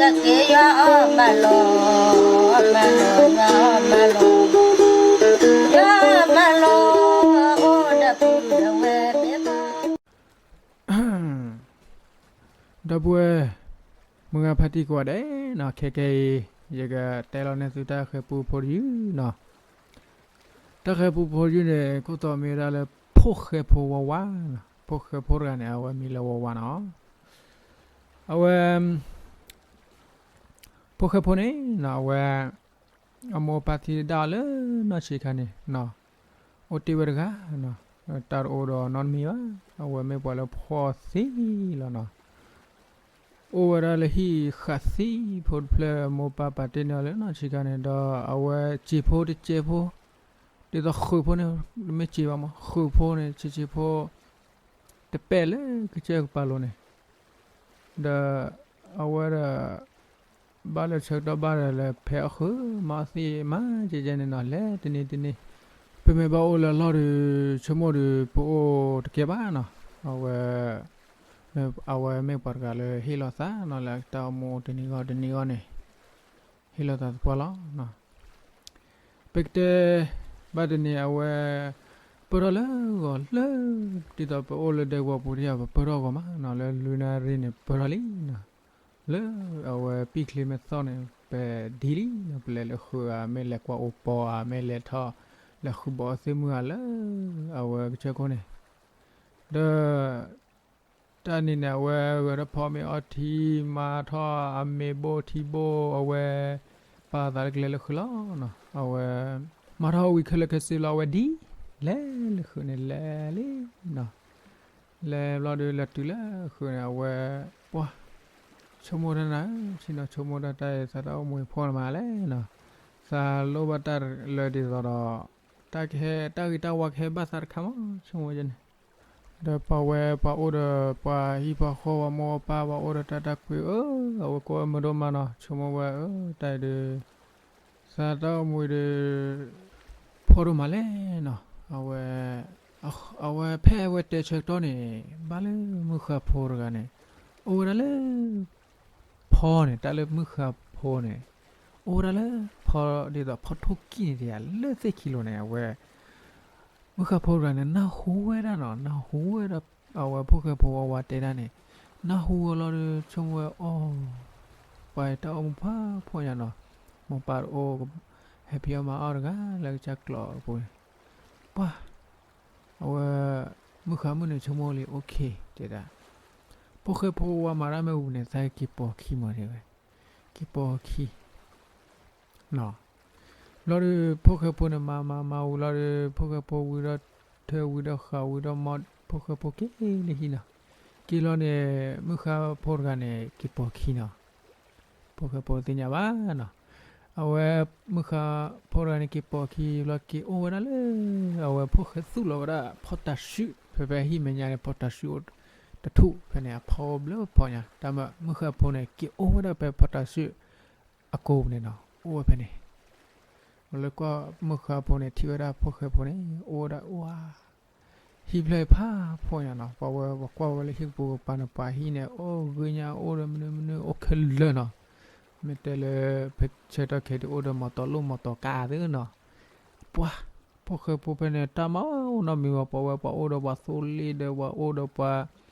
က့ၤယွၤအီၣ်မၤလိာ်, မၤလိာ်, ယွၤအီၣ်မၤလိာ်, ယွၤအီၣ်မၤလိာ်, အိၣ်ဒီးပုၢ်ဒီးဝဲၢ်မ့ၢ်ဘၣ် ဒီပုၢ်ဝဲၢ်, မုၢ်ဂၤဖါတံၢ်ကိးဂၤဒဲးနီၤ, ခဲကနံၣ်အံၤ ယကတဲလီၤန့ၢ်သုတၢ်ဃဲၤပူဖိတယုၢ်နီၤ. တၢ်ဃဲၤပူဖိတယုၢ်န့ၣ် ခိၣ်တီမ့ၢ်ဝဲဒၣ်လၢ ဖိၣ်ဃဲဖိဝါဝါနီၤ. ဖိၣ်ဃဲဖိတဂၤန့ၣ် အဝဲမံၤလၢဝါဝါနီၤ. အဝဲ ဖိၣ်ဃဲဖိန့ၣ်နီၤ အဝဲ အမိၢ်အပၢ်သံဒၣ်အီၤလၢနီၢ်ဆံးခါန့ၣ်နီၤ, အိၣ်တ့ၢ်ဝဲတဂၤနီၤ, တၢ်တအိၣ်ဒီးနီတမံၤဘၣ်, အဝဲမ့ၢ်ပှၤလၢဖှီၣ်သံလီၤနီၤ. အိၣ်ဝဲဒၣ်လၢဟံၣ်ဃာ်သံဖိတဖျၢၣ် မိၢ်ပၢ်ပာ်တ့ၢ်န့ၢ်အီၤလၢနီၢ်ဆံးခါန့ၣ်ဒီး အဝဲစံာ်ဖိတစဲးဖိ, ဒ်သိးဃုာ်ဖိန့ၣ် တမ့ၢ်စံာ်ဘၣ်မး, ဃုာ်ဖိန့ၣ် စံာ်စံာ်ဖိ တပဲာ်လၢကစၢၢ်ကပၤလိၤန့ၣ် ဒီး အဝဲဒီး ဘၣ်လၢဆၢကတီၢ်ဘၣ်ဒီး လဲၤဖဲအီၣ်ဃုာ်မၤအီၣ်သံမၤကဲကဲန့ၣ်နီၤ, လဲၤတနံၤတနံၤ, ပမ့ၢ်ဘၣ်အိၣ်လၢအလီၢ်ဒီး ဆိကမိၣ်ဒီး ပအိၣ်တကဲဘၣ်နီၤ. အဝဲ အဝဲမ့ၢ်ပှၤတဂၤလၢဟ့ၣ်လီၤသးနီၤ လၢတၢ်အိၣ်မူတနံၤဂီၢ်တနံၤဂီၢ်န့ၣ် ဟ့ၣ်လီၤသးသပှၢ်လီၤ. ပကတဲ ဘၣ်တနံၤအဝဲ ပၢၢ်ထီၣ်လၢဂီၤလၢ ဒ်သိးပအိၣ်လၢဒဲကဝီၤပူၤတယၤ ပပၢၢ်ထီၣ်ဂီၤမးနီၤ, လၢလွံၢ်နၣ်ရံၣ်န့ၣ် ပၢၢ်ထီၣ်လံနီၤ. လၢအဝဲပံၣ်ချံမ့ၢ်သီၣ်န့ၣ် ပဒ်လံနီၤ, ပလဲၤလၢဃုာ်ဧါ, မ့ၢ်လဲၤကွၢ်အိၣ်ပီဧါ, မ့ၢ်လဲၤထီၣ် လဲၤဃုာ်ဘီအီၣ်သ့ၣ်မုၢ်ဧါ လၢအဝဲကစၢၢ်ခိၣ်န့ၣ်, ဒီး တၢ်နံၤန့ၣ် အဝဲဂဲၤထီၣ်ဖီမ့ၤအီထံ, မၤထီၣ်အမ့ၤဘိၣ်ထံဘိၣ်, အဝဲ ပာ်သးလၢကလဲၤလၢဃုာ်လီၤနီၤ. အဝဲ မၤထီၣ်ဝံၤခဲလၢာ်ခဲဆ့လီၤ အဝဲဒ် လဲၤလၢဃုာ်န့ၣ် လဲၤလံနီၤ. လဲၤဘျီဒီး လဲၤတုၤလၢဃုာ်န့ၣ် အဝဲ ပှၢ် ဆိကမိၣ်တၢ်နၤဧၢ, ဆ့ၣ်နီၤဆိကမိၣ်တၢ်တၢ်အံၤ သးတၢ်အိၣ်မူအံၤဖှီၣ်နမးလဲၣ်နီၤ. သးလိၣ်ဘၣ်တၢ်လၢဒ်သိးဒီး တၢ်ကဟဲ တၢ်ဂ့ၤတၢ်ဝါကဟဲဘၣ်သးတခါမး ဆိကမိၣ်ယဲန့ၣ် ဒီးပှၤဝဲပှၤအိၣ်ဒီးပှၤဟံၣ်ပှၤဃီ ပှၤမိၢ်ပၢ် ပှၤအိၣ်ဒီးတၢ်တၢ်ကွံအၢ, အဝဲကိးဝဲမုာ်ဒိၣ်မးနီၤ, ဆိကမိၣ်ဝဲအၢ တၢ်အံၤဒီး သးတၢ်အိၣ်မူအံၤဒီး ဖှီၣ်ဒိၣ်မးလဲၣ်နီၤ. အဝဲ အဝဲဖဲအဝဲတဲဆၢကတီၢ်န့ၣ် ဘၣ်လၢမုၢ်ဃါဖိတဂၤန့ၣ် အိၣ်ဝဲဒၣ်လၢ ဖီန့ၣ် တၢ်လၢမုၢ်ဃါဖိန့ၣ် အိၣ်ဝဲဒၣ်လၢ ဖီ ဒ်သိးဖီထိၣ်ကံၢ်န့ၣ်တယၤ လၢသ့ၣ်ခံလိၤန့ၣ် အဝဲ မုၢ်ဃါဖိတဂၤန့ၣ် နၢ်ဟူဝဲဒၣ်နီၤ, နၢ်ဟူဝဲဒၣ် အဝဲဖိၣ်ဃဲဖိဝါဝါတဲဒၣ်န့ၣ်, နၢ်ဟူဝဲလီၤဒီး ဆိကမိၣ်ဝဲအီၤ ပှၤတၢ်အိၣ်မူဖးဖှီၣ်ညါနီၤ, မိၢ်ပၢ်တအိၣ် ဟဲဖံးအီၣ်မၤအီၣ်တဂၤလၢကစၢ်ကျိးအပူၤန့ၣ်, ပှၢ် အဝဲ မုၢ်ဃါမုၣ်န့ၣ် ဆိကမိၣ်လံ okay တဲဒၣ်, ဖိၣ်ဃဲဖိဝါမၤတၢ်မ့ၢ်ဝံၤန့ၣ် သးက့ၤပိာ်ခံမးတဲဝဲ, က့ၤပိာ်ခံ ဘျီဒီး ဖိၣ်ဃဲဖိန့ၣ် မၤမၤမၤဝံၤလီၤဒီး ဖိၣ်ဃဲဖိဝံၤဒီး ထၢဝံၤဒီးဃာ်ဝံၤဒီးမီ ဖိၣ်ဃဲဖိက့ၤလၢဟံၣ်နီၤ, က့ၤလီၤန့ၣ် မုၢ်ဃါဖိတဂၤန့ၣ် က့ၤပိာ်ခံနီၤ, ဖိၣ်ဃဲဖိတသ့ၣ်ညါဘၣ်နီၤ, အဝဲ မုၢ်ဃါဖိတဂၤန့ၣ် က့ၤပိာ်ခံဘျီ က့ၤအိၣ်ဝဲဒၣ်လၢ အဝဲဖိၣ်ဃဲသူၣ်လီၤဝဲဒၣ် ဖီတၤစုၣ် ဖဲဖဲဟံၣ်မဲာ်ညါန့ၣ် ဖီတၤစုၣ်အိၣ်တထူၣ်ဖဲန့ၣ် အဖီဘျၢဖီညါ တၢ်မုၢ်ဃါဖိန့ၣ် က့ၤအိၣ်ဝဲဒၣ်ဖဲဖီတၤစုၣ် အကိာ်ပူၤန့ၣ်နီၤ, အိၣ်ဝဲဖဲန့ၣ်, လၢကွၢ်မုၢ်ဃါဖိန့ၣ် ထံၣ်ဝဲဒၣ်ဖိၣ်ဃဲဖိန့ၣ် အိၣ်ဝဲဒၣ်ဝါ, ဟံၣ်ဖျၢၣ်ဖးဖှီၣ်ညါနီၤ, ပှၤဝဲပှၤကွၢ်ဝဲလၢဟံၣ်ကပူၤကပၤန့ၣ် ပှၤဟံၣ်န့ၣ် အိၣ်ဂ့ၤညါ အိၣ်ဒီးမနုၤမနုၤ အိၣ်ခဲလၢာ်နီၤ, မ့ၢ်တဲလၢ ဖဲဆၢကတီၢ်ခဲအံၤဒုး အိၣ်ဒီးမီတီလိၣ်မီတီကါသ့နီၤ, ပှၤ ဖိၣ်ဃဲဖိဖဲန့ၣ် တၢ်မၤအိၣ်နီတမံၤဘၣ်, ပှၤဝဲပှၤအိၣ်ဒီးပှၤသိလ့ၣ်ဒီး ပှၤအိၣ်ဒီးပှၤ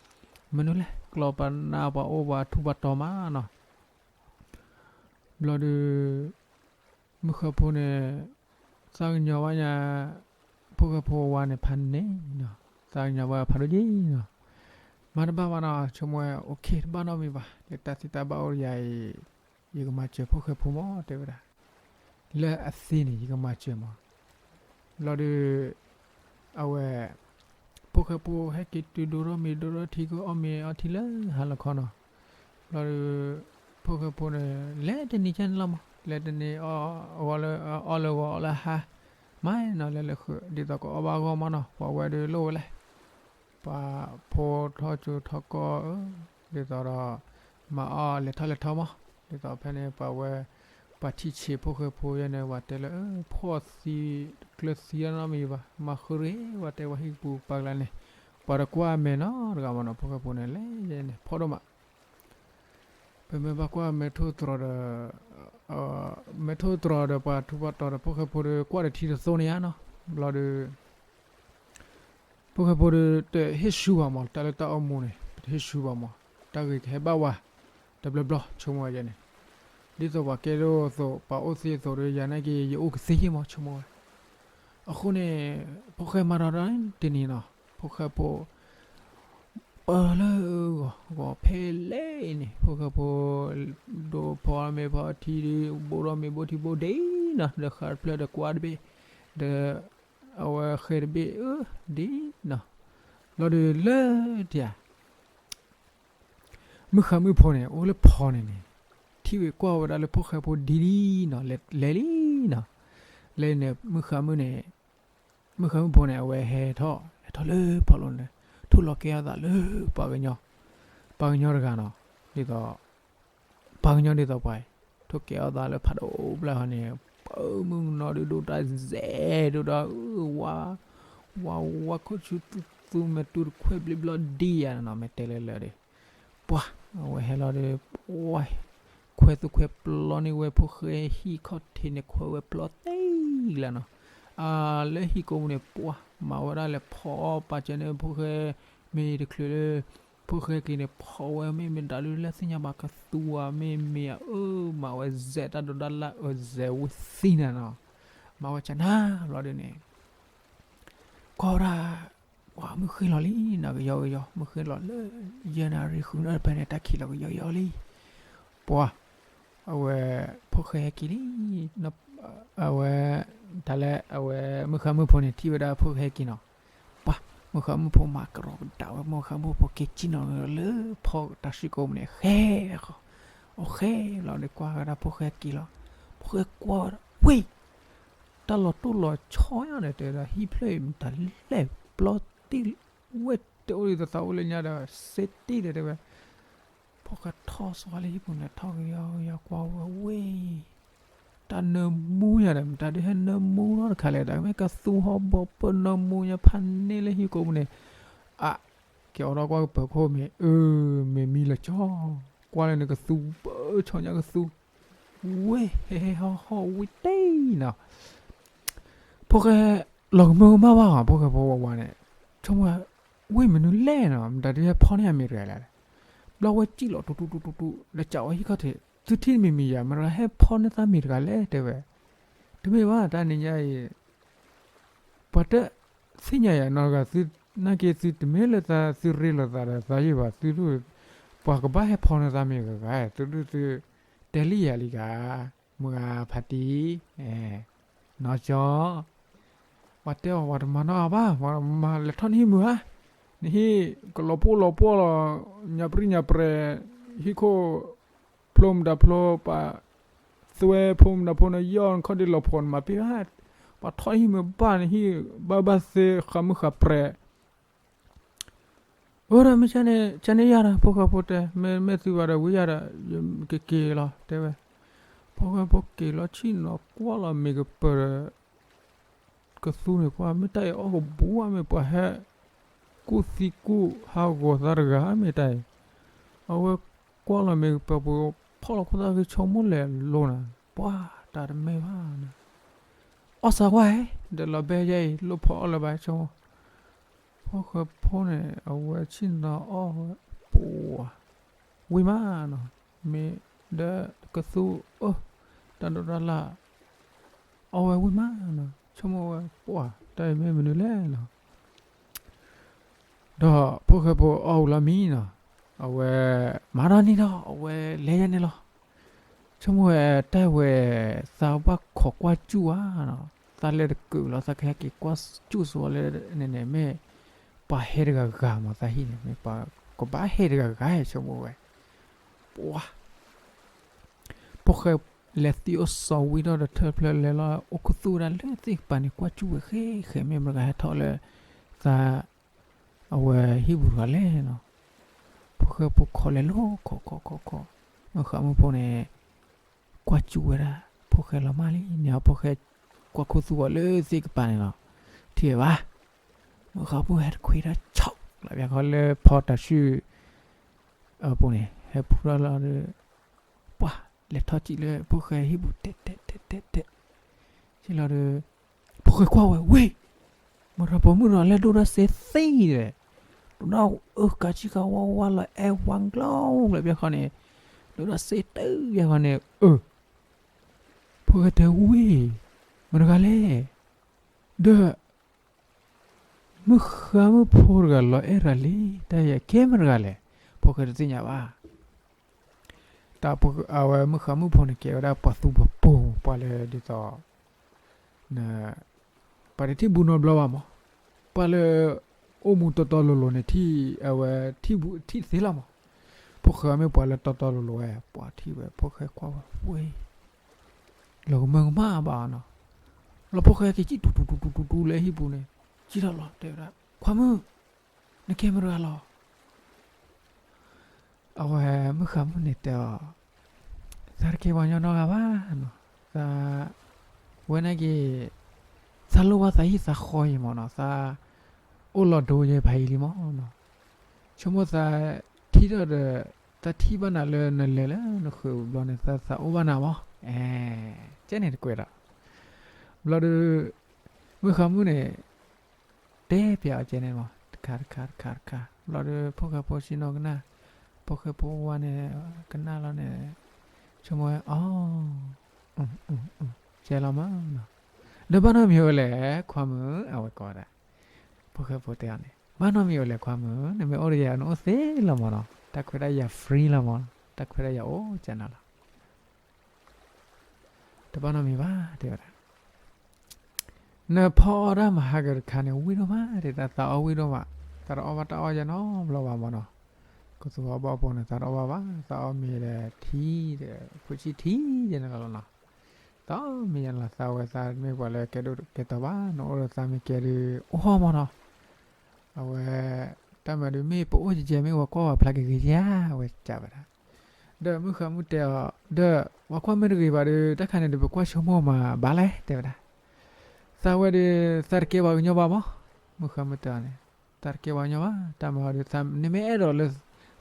မနုၤလဲၣ် ကျီၢ်ပနၢ် ပှၤအိၣ်ပှၤထူးပှၤတီၤမးနီၤ ဘျီဒီး မုၢ်ဃါဖိန့ၣ် သးကညီၤဘၣ်ညါ ဖိၣ်ဃဲဖိဝါန့ၣ်ဖးန့ၣ်နီၤ, သးကညီၤဘၣ်ဖးဒိၣ်က့နီၤ, မၤတဘၣ်ဘၣ်နီၤ ဆိကမိၣ်ဝဲ okay တဘၣ်နီတမံၤဘၣ်, ယတၢ်သံတၢ်ဘၣ်အိၣ်ဒီးယၤအံၤ ယကမၤစၢၤဖိၣ်ဃဲဖိမး တဲဝဲဒၣ် လၢအသ့န့ၣ် ယကမၤစၢၤမး, ဘျီဒီး အဝဲ ဖိၣ်ဃဲဖိဟဲက့ၤတုၤဒိထီၣ်မ့ၤဒိထီၣ်ထံ ကအီၣ်မ့ၤအီထံလၢဟါလီၤခီနီၤ, ဘျီဒီး ဖိၣ်ဃဲဖိန့ၣ် လဲၤတနံၤကဲန့ၣ်လီၤမး, လဲၤတနံၤ အီၣ်လၢဂီၤအီၣ်လၢဟါ, မၤနီၤ လဲၤလၢဃုာ် ဒ်သိးကအီၣ်ဘၣ်အဂီၢ်မးနီၤ, ပှၤဝဲဒီးလိၣ်ဝဲလဲၣ် ပှၤဖိထီၣ်ကၠိထီၣ်ကီၢ်ဧၢ, ဒ်သိးဒီး မၤအီၣ်လဲၤထီၣ်လဲၤထီမး, ဒ်သိးဖဲန့ၣ် ပှၤဝဲ ပှၤထံၣ်ဆံးဖိၣ်ဃဲဖိယဲန့ၣ် ပှၤတဲလၢ ဖှီၣ်သံ ကျၢၤသံအနီတမံၤဘၣ်, မၤဃုရ့ၤ ပှၤတဲပှၤဟံၣ်ကပူၤပာ်ကလါန့ၣ်, ပှၤတကွၢ်မဲာ်နီတဂၤမးနီၤ, ဖိၣ်ဃဲဖိန့ၣ် လဲၤယဲန့ၣ် ဖှီၣ်ဒိၣ်မး ပမ့ၢ်ဘၣ်ကွၢ်မဲာ်ထိၣ်တြီၤဒီး မဲာ်ထိၣ်တြီၤဒီးပှၤထူးပှၤတီၤဒီး ဖိၣ်ဃဲဖိဒီး ကွၢ်ဒီးထံတသိးန့ၣ်ဧါနီၤ, ဘျီဒီး ဖိၣ်ဃဲဖိဒီး တဟ့ၣ်ဆူဘၣ်မး တၢ်လၢတၢ်အိၣ်မူန့ၣ် ပတဟ့ၣ်ဆူဘၣ်မး, တၢ်ဂ့ၤကဟဲဘၣ်ဝဲ တဘျီဘျီ ဆိကမိၣ်ဝဲန့ၣ်, ဒ်သိးပှၤကဲဒိၣ်အသိး ပှၤအိၣ်သ့အသိးဒီး ယၤနာ်က့ ယအိၣ်ကသ့ယဲမး ဆိကမိၣ်ဝဲ. အဃိန့ၣ် ဖိၣ်ဃဲမၤဒီးတနံၤနီၤ ဖိၣ်ဃဲဖိ ပၢလၢဂီၤဂီၤဖဲလဲၣ်အံၤန့ၣ် ဖိၣ်ဃဲဖိ ဒိးဖီမ့ၤဖီထံဒီး ဘိၣ်ဒီးမ့ၤဘိၣ်ထံဘိၣ်ဒ့နီၤ ဒီးဃးတဖျၢၣ်ဒီးကွၢ်တဘ့ၣ်, ဒီး အဝဲဃဲတဘ့ၣ်အၢဒ်နီၤ, လီၤဒီးလၢတယၤ မုၢ်ဃါမုၣ်ဖိန့ၣ် အိၣ်လၢဖီန့ၣ်န့ၣ် ထံၣ်ဝဲကွၢ်ဝဲဒၣ်လၢဖိၣ်ဃဲဖိဒ်နီၤ လဲၤလံနီၤ, လဲၤန့ၣ် မုၢ်ဃါမုၣ်န့ၣ် မုၢ်ဃါမုၣ်ဖိန့ၣ် အဝဲဟဲထီၣ် ဟဲထီၣ်လၢဖီလိၤန့ၣ် ထိၣ်လီၤကဲအသးလၢပှၤကညီ, ပှၤကညီတဂၤနီၤ, ဒ်သိး ပှၤကညီဒ်သိးပှၤအံၤ ထိၣ်ကဲအီၣ်သးလၢဖးဒိၣ်ဘျဲၣ်ဟီန့ၣ်, ပမုၣ်ကနီၤဒုးဒိၣ်တၢ်စဲးဒိၣ်ဒီး ဝါ ဝါ ဝါခိၣ်ဆူသူသူ မဲာ်တူတခွဲဘျ့ဘျီဒံယၤနီၤ မ့ၢ်တဲလၢလၢာ်ဒီး ပှၤ အဝဲဟဲလီၤဒီး ပှၤ ခွဲသူခွဲပျီန့ၢ်ဝဲဖိၣ်ဃဲဟံၣ်ခီၣ်ထံးန့ၣ် ခွဲဝဲပျီသ့လၢနီၤ, အလၢဟံၣ်ကိးမူန့ၣ် ပှၤ မၤဝဲဒၣ်လဲၤဖီပာ်စၢၤန့ၣ်ဖိၣ်ဃဲ မ့ၢ်တချုးလၢ ဖိၣ်ဃဲက့ၤန့ၣ် ဖီဝဲမ့ၢ်မ့ၢ်ဒၣ်လၢ လၢသ့ၣ်ညါဘၣ်ကသူဧါ မ့ၢ်မ့ၢ်ဧါ အၢ မၤဝဲစဲးတၢ်ဒိးတၢ်လၣ်အၢ စဲးဝံသံနၤနီၤ, မၤဝဲကနၣ်ဘျီဒ်န့ၣ် ကွၢ်ဝဲဒၣ် ပှၤမုၢ်ဃ့လီၤလံနီၤ ကယီကယီ မုၢ်ဃ့လီၤလၢ ယဲၢ်နၣ်ရံၣ်ဃုနၣ်ရံၣ်ဖဲန့ၣ် တၢ်ခံးလီၤကယီကယီလံ, ပှၤ အဝဲ ဖိၣ်ဃဲဟဲက့ၤလံ အဝဲ တၢ်လၢအဝဲ မုၢ်ဃါမုၣ်ဖိန့ၣ် ထံၣ်ဝဲဒၣ်ဖိၣ်ဃဲဟဲက့ၤနီၤ, ပှၤ မုၢ်ဃါမုၣ်ဖိမၤကရီကဒးဝဲ မုၢ်ဃါမုၣ်ဖိက့ၤကံၣ်နီၤလၢဖီတၢ်စုကိးမူန့ၣ် ဃဲဃီ အဃဲလီၤဒီးကွၢ်ဝဲဒၣ်ဖိၣ်ဃဲက့ၤလီၤ, ဖိၣ်ဃဲကွၢ်ဝဲဒၣ် ဝ့ၢ် တၢ်လီၤတိၢ်လီၤဆီညါဒီး တဲဝဲဒၣ် ဟံၣ်ဖျၢၣ်အံၤ မတၤလဲၣ် ပျီတံၢ်ဝဲ တအိၣ်ဒံးသသးအိၣ်လၢညါဒီး စ့တံၢ်ဒီးတဲဝဲ, ဖိၣ်ဃဲထီၣ်စီၤလၢဟံၣ်ပူၤန့ၣ် ထီၣ်ကယီကယီကွၢ်ဝဲ ဝ့ၢ် တၢ်နၢမူညါဒီး မတၤဒုးဟဲနၢမူထီၣ်တခါလဲၣ် တၢ်မ့ၢ်ကသူဟီၣ်ဘီပၢၢ်နၢမူညါဖးန့ၢ်လၢဟံၣ်ကိးပူၤန့ၣ်, အ က့ၤအိးထီၣ်ကွၢ်ကပၢၤခိၣ်မ့ၢ် အၢ မ့ၢ်မံလၢကၠီ, ကွၢ်လၢန့ၣ်ကသူဘၢဆီညါကသူ, ဝ့ၢ် ဟဲဟဲဟီၣ်ဟီၣ်ဝံၤတ့ၢ်နီၤ ဖိၣ်ဃဲ လီၤကမၢကမၣ်ဘၣ်ဧါ ဖိၣ်ဃဲဖိဝဲဝဲန့ၣ်, ဆိကမိၣ်ဝဲ ဝ့ၢ်မနုၤလဲၣ်နီၤ မတၤဒုးဟဲဖီန့ၢ်အမ့ၤတဂၤလဲၣ်, ဘျီဝဲစံၣ်လီၤတူတူတူတူတူ ဒီးကးဝဲဟံၣ်ခီၣ်ထံး သုထံၣ်မ့ၢ်မံၤယၤ မတၤဟဲဖီန့ၢ်သးမ့ၤတဂၤလဲၣ် တဲဝဲ, တမ့ၢ်ဘၣ် တၢ်နံၤညါအံၤ ပှၤတသ့ၣ်ညါယၤနီတဂၤ သုနာ်က့သုတမ့ၢ်လၢသးသုရ့လိာ်သးဒီးသးယံၢ်ဘၣ် သုဒိၣ် ပှၤကဘၣ်ဟဲဖီန့ၢ်သးမ့ၤဂၤဂၤ သုဒိၣ်သု တဲလံယၤလံဂၤ, မုၢ်ဂၤဖးတံၢ်, နီၢ်ကၠီ, ပှၤတဲအီၤ ပှၤတမၤနီၣ်အဘၣ် ပှၤမၤလဲၤထီၣ်နဟံၣ်မုာ်ဧါ, နဟံၣ်ကလီၤပှီၢ်လီၤပှီၢ်လီၤ ညါပြံၢ်ညါပြဲၤ, ဟံၣ်ခိၣ် ဖျိမတၤဖျိပာ် သွဲဖိမတၤဖိနယီၢ် နခီၣ်ဒ့လီၤဖှီၣ်နမၤပ့ၢ်ဘၣ်, ပှၤထီၣ်ဟံၣ်မုာ်ဘၣ် နဟံၣ်ဘၣ်ဘၣ်သ့ဃးမုၢ်ဃးပြဲၤ အိၣ်ဒီးမ့ၢ်ကန့ၣ် ကန့ၣ်ယၤဒီး ဖိၣ်ဃဲဖိတဲ မ့ၢ်မ့ၢ်သုဘၣ်ဒီး ဝံၤယၤဒီး ယကက့ၤလီၤ တဲဝဲ, ဖိၣ်ဃဲဖိက့ၤလီၤ ဆ့ၣ်နီၤကွၢ်လီၤမ့ၢ်ကပၢၤဒီး ကသူန့ၣ်ကွၢ် မ့ၢ်တၢ်အံၤအီၣ်ကဘူးဧါ မ့ၢ်ပှၤဟဲ ကူၣ်သံကူၣ်ဟးဂီၤသးတဂၤ မ့ၢ်တၢ်အံၤ, အဝဲကွၢ်လီၤမ့ၢ်ကပၢၤပူၤ ဖီၣ်လီၤခိၣ်သၣ်ဂ့ၤ ဆိကမိၣ်လဲၤလိၤနၤ, ပှၤတၢ်တမ့ၢ်ဘၣ်နၤ, အီၣ်စၢ်ကွၢ်ဟဲ ဒီးလီၤဘဲယဲအံၤ လိၣ်ဖီအီၣ်လၢၤဘၣ်ဆိကမိၣ်, ဖိၣ်ဃဲဖိန့ၣ် အဝဲဆ့ၣ်နီၤအီၣ်ဝဲ ပှၤ ဝံၤမးနီၤ, မ့ၢ်ဒီးကသူအၢ တၢ်ဒိးတၢ်လၣ် အီၣ်ဝဲဝံၤမးနီၤ, ဆိကမိၣ်ဝဲ ပှၤ တၢ်အံၤမ့ၢ်မနုၤလဲၣ်နီၤ, ဒီးဖိၣ်ဃဲဖိအီၣ်ဝံၤလီၤမံနီၤ, အဝဲ မၤဒီးန့ၣ်ဒီး အဝဲလဲၤယဲန့ၣ်လီၤ, ဆိကမိၣ်ဝဲ တၢ်ဝဲ သးဘၣ်ခိးကွၢ်စူၣ်ဧါနီၤ, သးလဲၤတကုးလီၤ သးကဟဲက့ၤကွၢ်စူၣ်ဆိဝဲလၢန့ၣ်န့ၣ် မ့ၢ်ပှၤဟဲတဂၤဂၤမး သးဟံၣ်န့ၣ် မ့ၢ်ပှၤကဘၣ်ဟဲတဂၤဂၤ ဆိကမိၣ်ဝဲ ပှၤ ဖိၣ်ဃဲလဲၤသံအိၣ်စီၤဝံၤဒီး တထၢၣ်ဖျၢၣ်လဲၤလီၤ အိၣ်ခူသူၣ်ဝဲဒၣ်လၢသ့ၣ်ကပၤန့ၣ် ကွၢ်စူၣ်ဝဲဃဲဃဲ မ့ၢ်မတၤဂၤဟဲထီၣ်လၢ သး အဝဲဟံၣ်ပူၤတဂၤလဲၣ်နီၤ, ဖိၣ်ဃဲဖိခိးလဲၤလိၤ ခိးခိးခိးခိး, မုၢ်ဃါမုၢ်ဖိန့ၣ် ကွၢ်စူၣ်ဝဲဒၣ် ဖိၣ်ဃဲလီၤမၢ်လံန့ၣ် ဖိၣ်ဃဲကွၢ်ခူသူၣ်ဝဲလၢသ့ၣ်ကပၤန့ၣ်လီၤ, ထံၣ်ဝဲဘၣ်, မုၢ်ဃါမုၢ်ဟဲတခွံထီၣ်ဆီၣ် လၢပျၢၤခီလၢဖီတၢ်စု အပူၤန့ၣ် ဟဲဖူထီၣ်လီၤဒီး ပှၤလဲၤထီၣ်စံၣ်လၢဖိၣ်ဃဲဟံၣ်ပူၤ တဲတဲတဲတဲတဲ စံၣ်လီၤဒီး ဖိၣ်ဃဲကွၢ်ဝဲ ဝ့ၢ် မတၤပိာ်မုၣ်ဒီးလဲၤဒိၣ်ထီၣ်စ့သ့ဒီး ဒိၣ်ထီၣ်အၢကးဆံကဝါဝါလီၤ အဲၣ်ဝါကျီကျီဘျီဃီန့ၣ် ဒိၣ်ထီၣ်စ့တုၤဘျီဃီန့ၣ် အၢ ဖိၣ်ဃဲတဲဝဲ မတၤတဂၤလဲၣ် ဒီး မုၣ်ဃါမုၣ်ဖိတဂၤလီၤအဲၣ်တဂၤလံ တၢ်ယဲကဲမတၤတဂၤလဲၣ် ဖိၣ်ဃဲတသ့ၣ်ညါဘၣ်. တၢ်အဝဲမုၣ်ဃါမုၣ်ဖိန့ၣ် ကဲဝဲဒၣ်ပှၤသူပှၤပိာ် ပှၤလၢဒ်သိး ပှၤတထံၣ်ဘူးနီတဘျီဘၣ်မး, ပှၤလၢ အိၣ်မူတီတီလိၤလိၤန့ၣ် ထံၣ်အဝဲ ထံၣ်ဘူးထံၣ်သ့လီၤမး, ဖိၣ်ဃဲမ့ၢ်ပှၤလၢတီတီလိၤလိၤဝဲ ပှၤထံၣ်ဝဲ ဖိၣ်ဃဲကွၢ်ဝဲ ဝ့ၢ် လီၤကမၢကမၣ်ဘၣ်နီၤ, လီၤဖိၣ်ဃဲက့ၤစံၣ်တူတူတူတူတူလၢဟံၣ်ပူၤန့ၣ် စံၣ်ထီၣ်လီၤ တဲဝဲဒၣ် ခွါမုၣ် နကဲမတၤတဂၤလီၤ အဝဲမုၣ်ဃါမုၣ်န့ၣ်တဲအီၤ, သးတကဲပှၤကညီနီတဂၤဘၣ်နီၤ, သး ဝဲန့ၣ်က့ၤ သးလိၣ်ဘၣ်သးဟံၣ်သးဃီအံၤမးနီၤ, သးအိၣ်လီၤဒိယဲဖးယံၤလံမးနီၤ, ဆိကမိၣ်သးထံၣ်ထီၣ်ဒီး သးထံၣ်ဘၣ်နၤလၢနလဲၤလၢနဃုာ်ဘျီန့ၣ် သးသးအိၣ်ဘၣ်နၤမး, အဲ ကဲန့ၣ်တကွဲးဒီး ဘျီဒီး မုၣ်ဃါမုၣ်န့ၣ် တဲပျးအီၤကဲန့ၣ်မး တခါတခါတခါတခါ ဘျီဒီး ဖိၣ်ဃဲဖိဆ့ၣ်နီၤကနၣ်, ဖိၣ်ဃဲဖိဝါန့ၣ် ကနၣ်လီၤန့ၣ် ဆိကမိၣ်ဝဲ အီ ကဲလီၤမးနီၤ, ဒီးဘၣ်နီတမံၤအိၣ်လဲၣ် ခွါမုၣ် အဝဲကိးဝဲဒၣ်, ဖိၣ်ဃဲဖိတဲအီၤန့ၣ် ဘၣ်နီတမံၤအိၣ်လဲၣ်ခွါမုၣ် နမ့ၢ်အိၣ်ဒီးယၤနအိၣ်သ့လီၤမးနီၤ, တၢ်ခွဲးတၢ်ယာ် free လီၤမးနီၤ, တၢ်ခွဲးတၢ်ယာ်အိၣ်ကနၤလီၤ တဘၣ်နီတမံၤဘၣ် တဲဝဲဒၣ်, နဖီအီၣ်တၢ်မဟါကတခါန့ၣ် ဝံၣ်ဒိၣ်မး တဲဒၣ် သးအီၣ်ဝံၣ်ဒိၣ်မး, သးတအီၣ်ဘၣ်တၢ်အီၣ်ယဲနီတဘျီဘၣ်မးနီၤ, ကသူအီၣ်ဘၣ်အီဖိန့ၣ် သးတအီၣ်ဘၣ်ဘၣ်, သးအီၣ်မ့ၤဒီးထံဒီး ဖိဆံၣ်ထံယဲန့ၣ်လီၤနီၤ, သးအီၣ်မ့ၤယဲန့ၣ်လီၤ, သးဝဲသးမ့ၢ်ပှၤလၢကဲဒိၣ်ကဲတီၤဘၣ်, နအိၣ်ဒီးသးမ့ၢ်ကဲဒီး အိၣ်ဟီၣ်မးနီၤ အဝဲ တၢ်မၤဒုးမ့ၢ်ပအိၣ်ကဲကဲမ့ၢ်ဝဲကွၢ်ဝဲဖျါကဂ့ၤယါ အဝဲကးဝဲဒၣ်, ဒီးမုၣ်ဃါမုၣ်တဲအီၤ ဒီး ပှၤကွၢ်မ့ၢ်တဂ့ၤဘၣ်ဒီး တၢ်ခါန့ၣ်ဒီး ပကွၢ်ဆိကမိၣ်မးဘၣ်လဲၣ် တဲဝဲဒၣ်, သးဝဲဒီး သးတကဲပှၤကညီဘၣ်မး, မုၣ်ဃါမုၣ်တဲအီၤန့ၣ် သးတကဲပှၤကညီဘၣ်, တၢ်မၤအီၤဒီး နမ့ၢ်အဲၣ်ဒိးလၢ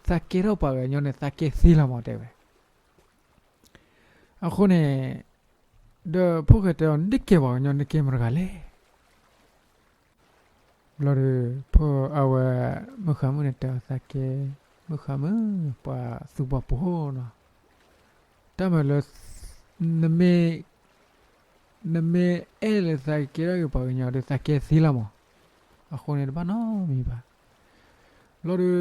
သးကဲထီၣ်ပှၤကညီန့ၣ် သးကဲသ့လီၤမး တဲဝဲ အဃိန့ၣ် ဒီးဖိၣ်ဃဲတဲအီၤ နတကဲပှၤကညီ နကဲမတၤတဂၤလဲၣ်, ဘျီဒီး ဖိအဝဲ မုၣ်ဃါမုၣ်န့ၣ်တဲအီၤ သးကဲ မုၣ်ဃါမုၣ် ပှၤသူပှၤပိာ်နီၤ, တၢ်မၤလၢ နမ့ၢ် နမ့ၢ်အဲၣ်လၢသးကကဲထီၣ်က့ၤပှၤကညီဒီး သးကဲသ့လီၤမး, အဃိန့ၣ်တဘၣ်နီတမံၤဘၣ်, ဘျီဒီး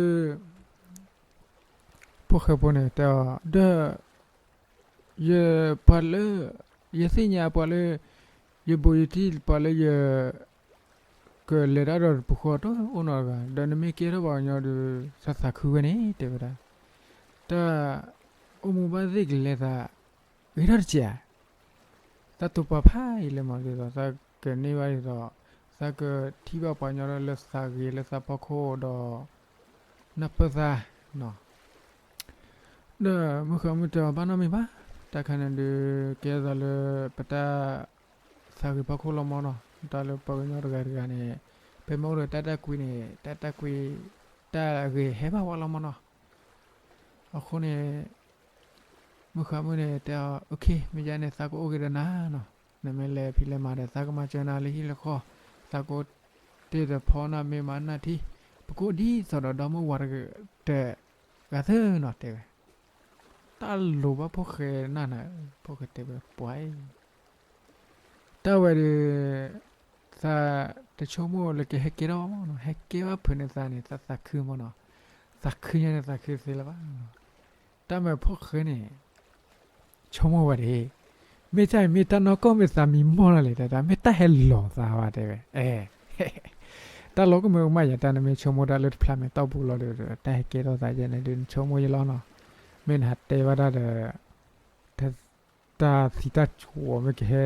ဖိၣ်ဃဲဖိန့ၣ်တဲအီၤ ဒီး ယပှၤလၢ ယသ့ၣ်ညါပှၤလၢ ယဘူးယတံၢ်ပှၤလၢယ ကလဲၤတၢ်ဒီးတပူၤဃီတအိၣ်နီတဂၤ, ဒီးနမ့ၢ်ကဲထီၣ်ပှၤကညီဒီး သးသးခုဝဲန့ၣ် တဲဝဲဒၣ်, တၢ်အိၣ်မူဘၣ်သ့ၣ်ကလဲၤသး ဂ့ၤထီၣ်တစဲးဧါ, သးတိာ်ပာ်ဖးယံာ်လၢမးဒ်သိး သးကန့ၢ်ဘၣ်ဒ်သိး သးကထံၣ်ဘၣ်ပှၤကညီလၢသးဂ့ၤလၢသးဖီခိၣ်ဒီး နၢ်ပၢၢ်သးနီၤ ဒီးမုၢ်ဃါမုၢ်တဲအီၤ ဘၣ်နီတမံၤဘၣ်, တၢ်ခါန့ၣ်ဒုး ကဲသးလၢပတၢ်သးဂ့ၤဖီခိၣ်လီၤမးနီၤ, တၢ်လၢပှၤကညီတဂၤတဂၤန့ၣ် ဖဲမ့ၢ်အိၣ်ဒီးတၢ်တၢ်ကွံန့ၣ် တၢ်တၢ်ကွံ တၢ်ဂ့ၤဟဲဘၣ်ဝဲလီၤမးနီၤ, အဃိန့ၣ် မုၢ်ဃါမုၢ်န့ၣ်တဲအီၤ OK မ့ၢ်ယါန့ၣ် သးကအိၣ်က့ၤဒီးနၤနီၤ, နမ့ၢ်လဲၤဖံးလဲၤမၤဒီး သးကမၤစၢၤနၤလၢဟံၣ်လၢဃီ, သးကအိၣ်တ့ၢ်ဒီးဖီနၤမ့ၢ်မၤနၢ်ထံ, ပကအိၣ်ဒ်သိးဒီးဒီမုၢ်ဝၤတဂၤတဂၤနီၤ တဲဝဲ, တၢ်လိၤဘၣ်ဖိၣ်ဃဲနၤန့ၣ်, ဖိၣ်ဃဲတဲဝဲပှၤအံၤ တၢ်ဝဲဒီး သးတဆိကမိၣ်လၢကဟဲကဲထီၣ်ဘၣ်မးနီၤ, ဟဲကဲဘၣ်ဖုးန့ၢ်သးန့ၣ် သးသးခုမးနီၤ, သးခုညါန့ၣ်သးခုသ့လၢၤဘၣ်နီၤ, တၢ်မၤဖိၣ်ဃဲန့ၣ် ဆိကမိၣ်ဝဲဒၣ်, မ့ၢ်တၢ်အံၤမ့ၢ်တၢ်နီၢ်ကီၢ်မ့ၢ်သးမံမီၢ်လီၤလဲၣ်, တၢ်မ့ၢ်တၢ်ဟဲလီၤသးဘၣ်တဲဝဲ, တၢ်လီၤကမၢကမၣ်ယၤ တၢ်နမ့ၢ်ဆိကမိၣ်တၢ်လၢတဖျါမဲာ်တီၢ်ပူၤလီၤဒီး တၢ်ဟဲကဲထီၣ်သးယဲန့ၣ်ဒုး နဆိကမိၣ်ယလီၤနီၤ, မ့ၢ်နဟးတဲဘၣ်တၢ်ဒီး တၢ်သံတၢ်ဆူးမ့ၢ်ကဟဲ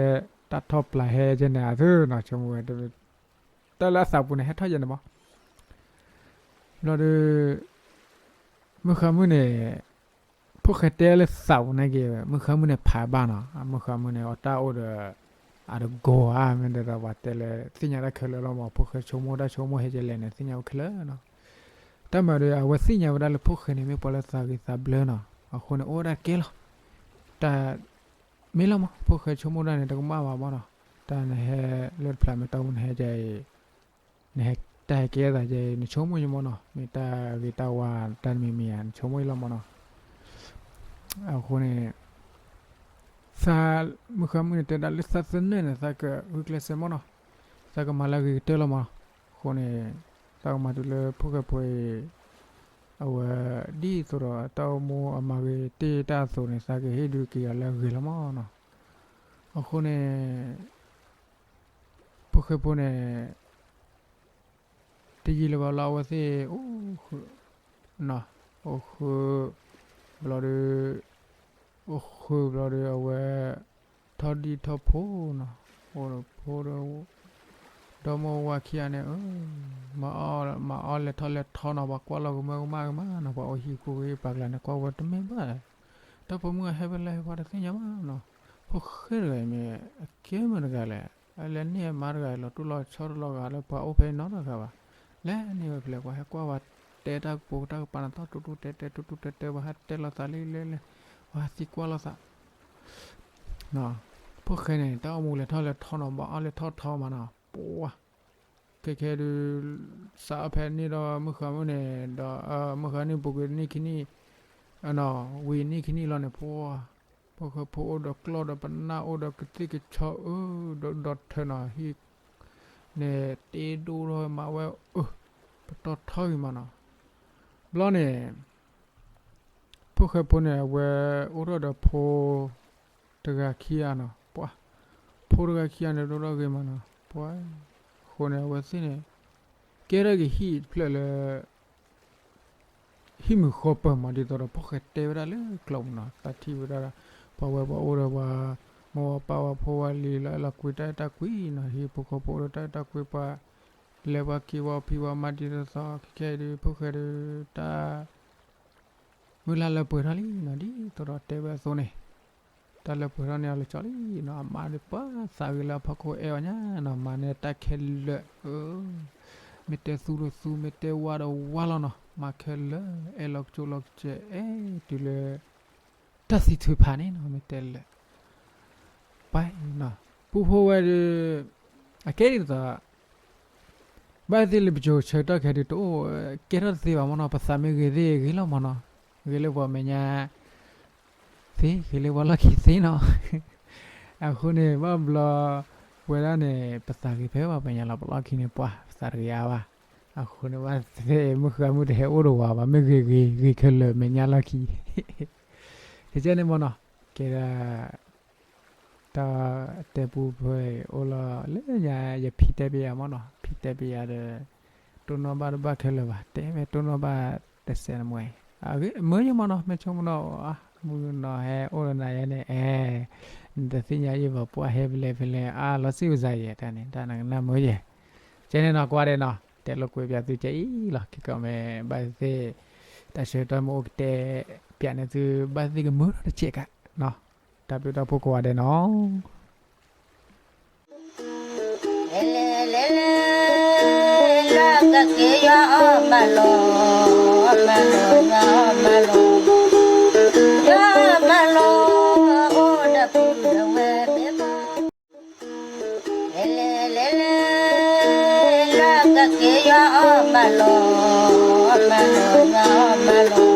တၢ်ထီၣ်ပျၢ်ဟဲယဲန့ၣ် အသုနီၤ ဆိကမိၣ်ဝဲ တၢ်လၢအသးပူၤန့ၣ် ဟဲထီၣ်ယဲန့ၣ်မး ဘျီဒီး မုၢ်ဃါမုၢ်န့ၣ် ဖိၣ်ဃဲတဲလၢသးပူၤန့ၣ်က့ၤ မုၢ်ဃါမုၢ်န့ၣ်ဖးဘၣ်နီၤ, မုၢ်ဃါမုၢ်န့ၣ် အတၢ်အိၣ်ဒီး အတဂီၤဧါ, မ့ၢ်ဒီးပှၤတဲလၢ သ့ၣ်ညါတၢ်ခဲလၢာ်လီၤမး, ဖိၣ်ဃဲဆိကမိၣ်တၢ်ဆိကမိၣ်ဟဲကလဲၣ်န့ၣ် သ့ၣ်ညါဝဲခဲလၢာ်နီၤ, တၢ်မၤဒီး အဝဲသ့ၣ်ညါဝဲဒၣ်လၢဖိၣ်ဃဲန့ၣ် မ့ၢ်ပှၤလၢသးဂ့ၤသးဘျၢနီၤ, အဃိန့ၣ် အိၣ်ဝဲဒၣ်တကဲလီၤ, တၢ် မ့ၢ်လီၤမး ဖိၣ်ဃဲဆိကမိၣ်ဒၣ်န့ၣ် တကမၣ်ဘၣ်မးနီၤ, တၢ်နဟဲလၢတဖျးမဲာ်တီၢ်ပူၤ နဟဲကဲအံၤ နဟဲတၢ်ဟဲကဲအသးကဲအံၤ နဆိကမိၣ်ယမးနီၤ, မ့ၢ်တၢ်ဂ့ၤတၢ်ဝါတၢ်တမံၤမံၤဧါ နဆိကမိၣ်အံၤလီၤမးနီၤ. အဃိန့ၣ် သး မုၢ်ဃါမုၣ်န့ၣ် တဲဒၣ်လၢသးသနၢၣ်န့ၣ် သးကဂုာ်ကျဲးစၢးမးနီၤ, သးကမၤလၢအဂ့ၤကတၢၢ်လီၤမးနီၤ. အဃိန့ၣ် သးကမၤတုၤလၢဖိၣ်ဃဲဖိအံၤ အဝဲ ဒ်သိးဒီးတၢ်အိၣ်မူအမၤဂ့ၤတ့ၢ်တၢ်အသိးန့ၣ် သးကဟ့ၣ်ဒုးက့ၤအီၤလၢအဂ့ၤလီၤမးနီၤ. အဃိန့ၣ် ဖိၣ်ဃဲဖိန့ၣ် တယံာ်လၢၤဘၣ်လီၤ အဝဲသ့ၣ်အိၣ်ဃုာ် အိၣ်ဃုာ် ဘျီဒီး အိၣ်ဃုာ်ဘျီဒီး အဝဲ ထီၣ်ဒံၣ်ထီၣ်ဖိနီၤ, အိၣ်ဒီးဖိဒီး ဒီမါဝၤခံဂၤန့ၣ် မၤအီၣ်လဲၤထီၣ်လဲၤထီနီၤ, ပှၤကွၢ်လီၤကမၢကမၣ်ကမၣ်နီၤ, ပှၤအိၣ်ဟံၣ်ဃုာ်ဂ့ၤပာ်ကျါန့ၣ် ကွၢ်ဝဲတမ့ၢ်ဘၣ်, တၢ်ဖိမုၣ်ဟဲဖဲလဲၣ်ဟဲပှၤတသ့ၣ်ညါဘၣ်နီၤ. ဖိၣ်ဃဲတဂၤအံၤမ့ၢ် အကဲမနုၤတဂၤလဲၣ်, အလဲၤန့ၢ်အမါတဂၤအံၤ လီၤတိၢ်လီၤဆီတလီၤဂာ်လၢပှၤအိၣ်ဖဲအံၤနီတဂၤဘၣ်, လဲၤန့ၢ်ဝဲဖဲလဲၣ် ပှၤဟဲကွၢ်ဝဲတဲတၢ်ကပိာ်တၢ်ကပၤန့ၣ် သီတူတူတဲတဲတူတူတဲတဲ ပှၤဟဲတဲလိာ်သးလံလဲၣ်လဲၣ်, ပှၤဟဲသံကွၢ်လိာ်သး ဖိၣ်ဃဲန့ၣ် တၢ်အိၣ်မူလဲၤထီၣ်လဲၤထီနီၤ, ဘၣ်အီၣ်လဲၤထီၣ်ထီမးနီၤ, ပှၤ ခဲခဲဒုး စးအီၣ်ဖဲန့ၣ်ဒီး မုၢ်ဃါမုၣ်န့ၣ်ဒီး မုၢ်ဃါနံၣ်ပူၤကွံာ်နံၣ်ခံနံၣ် ဝံၤနံၣ်ခံနံၣ်လီၤန့ၣ် ပှၤ ဖိၣ်ဃဲဖိအိၣ်ဒီးကျီၢ်ဒီးပနၢ်အိၣ်ဒီးကသ့ၣ်ကဆီအၢ ဒီးဒီးထၢနီၤ ဟံၣ်န့ၣ် တ့ဒိၣ်ထီၣ်မးဝဲအၢ ပတီၢ်ထီဂ့ၤမးနီၤ. ဘျီန့ၣ် ဖိၣ်ဃဲဖိန့ၣ် အဝဲအိၣ်ထီၣ်ဒီးဖိ တဂၤခံဂၤနီၤ, ပှၤ ဖိတဂၤခံဂၤန့ၣ် ဒိၣ်ထီၣ်ဂ့ၤမးနီၤ, ပှၤ အဃိန့ၣ် အဝဲသ့ၣ်န့ၣ် ကဲထီၣ်က့ၤဟံၣ်တဖျၢၣ်လၢ ဟံၣ်မုၢ်ဃီပၢၢ်မး ဒ်သိးဒီးဖိၣ်ဃဲတဲဝဲဒၣ်လၢကျိာ်ပူၤနီၤ, သးထံၣ်ဝဲဒၣ် ပှၤဝဲပှၤအိၣ်ဒီးပှၤ မိၢ်ဝဲပၢ်ဝဲဖိဝဲလံၤလီၤအဲၣ်လီၤကွံတၢ်အဲၣ်တၢ်ကွံနီၤ, ဟံၣ်ဖိဃီဖိအိၣ်ဒီးတၢ်အဲၣ်တၢ်ကွံ ပှၤ လဲၤပှၤက့ၤဝဲဖံးဝဲမၤဒ်သိးသိး ခဲခဲအံၤဒုး ဖိၣ်ဃဲဒုး တၢ် မုၢ်လၢ်လၢပှဲၤထီၣ်လံနီၤ, ဒ်သိးဒီးတဲဝဲအသိးန့ၣ် တၢ်လၢပှဲၤထီၣ်န့ၢ်အီၤလၢကၠီလံနီၤ, အမါဒုးပှၤသးဂ့ၤလၢအဖီခိၣ် အဲၣ်အီၤညါနီၤ, မၤန့ၢ်တၢ်ခဲလၢာ် မ့ၢ်တဲသူဒီးသူ မ့ၢ်တဲဝါဒီးဝါလီၤနီၤ, မၤခဲလၢာ် အဲၣ်လီၤကၠိလီၤကစဲး အဲၣ်တုၤလၢ တၢ်သံထုးဖးန့ၣ်နီၤ, မ့ၢ်တဲလၢာ် ပှၤနီၤ, ပူဖိဝဲဒုး အကဲဒ်သိး ဘၣ်သ့ၣ်လၢပစိၤဆၢကတီၢ်ခဲဒုး တအိၣ် ကဲထီၣ်တသ့ဘၣ်မးနီၤ, ပသးမ့ၢ်ဂ့ၤသ့ၣ်ဂ့ၤလီၤမးနီၤ, ဂ့ၤလၢပှၤမဲာ်ညါ သ့ ဂ့ၤလၢပှၤလီၢ်ခံသ့နီၤ, အဃိန့ၣ် ဘၣ်ဘျီ ဝဲဒၣ်န့ၣ် ပသးဂ့ၤဖဲပှၤမဲာ်ညါလီၤ, ပလီၢ်ခံန့ၣ် ပှၤ ပသးတဂ့ၤအါဘၣ်, အဃိန့ၣ် ဘၣ်သ့ၣ်မုၢ်ဃါမုၢ်တဟဲအိၣ်ဒီးဝဲဘၣ်, မ့ၢ်ဂ့ၤဂ့ၤ ဂ့ၤခဲလၢာ်မဲာ်ညါလီၢ်ခံ တကဲန့ၣ်မးနီၤ, ကဲဒၣ် တၢ်တဲပူဖဲအိၣ်လီၤလၢညါ ယဖံတဲပယၤမးနီၤ, ဖံတဲပယၤဒီး တိၢ်နီၣ်ဘၣ်တဘၣ်ခဲလၢာ်ဘၣ်, တဲမ့ၢ်တိၢ်နီၣ်ဘၣ်တစဲးနမွဲ, မၢယမးနီၤ, မ့ၢ်ဆိကမိၣ်နီၤ, မုၢ်နီၤဟဲအိၣ်ဒီးနၤယဲန့ၣ် အဲ နတသ့ၣ်ညါယဘၣ် ပှၤဟဲဖဲလဲၣ်ဖဲလဲၣ် အါလီၤစံၣ်ဝဲစါယဲ တၢ်န့ၣ် တၢ်နကနၣ်မၢယဲ, ကဲန့ၣ်နီၤ ကွၢ်ဒဲးနီၤ, တဲလိာ်ကွဲးပၠးသုကဲအံၤလီၤ, က့ၤကီးမ့ၢ်ဘၣ်သ့ၣ် တၢ်ဆၢကတီၢ်မ့ၢ်အိၣ်ကတဲပၠးန့ၣ်သု ဘၣ်သ့ၣ်ကမၢထီၣ်တစဲးကးနီၤ, တၢ်ဘျုး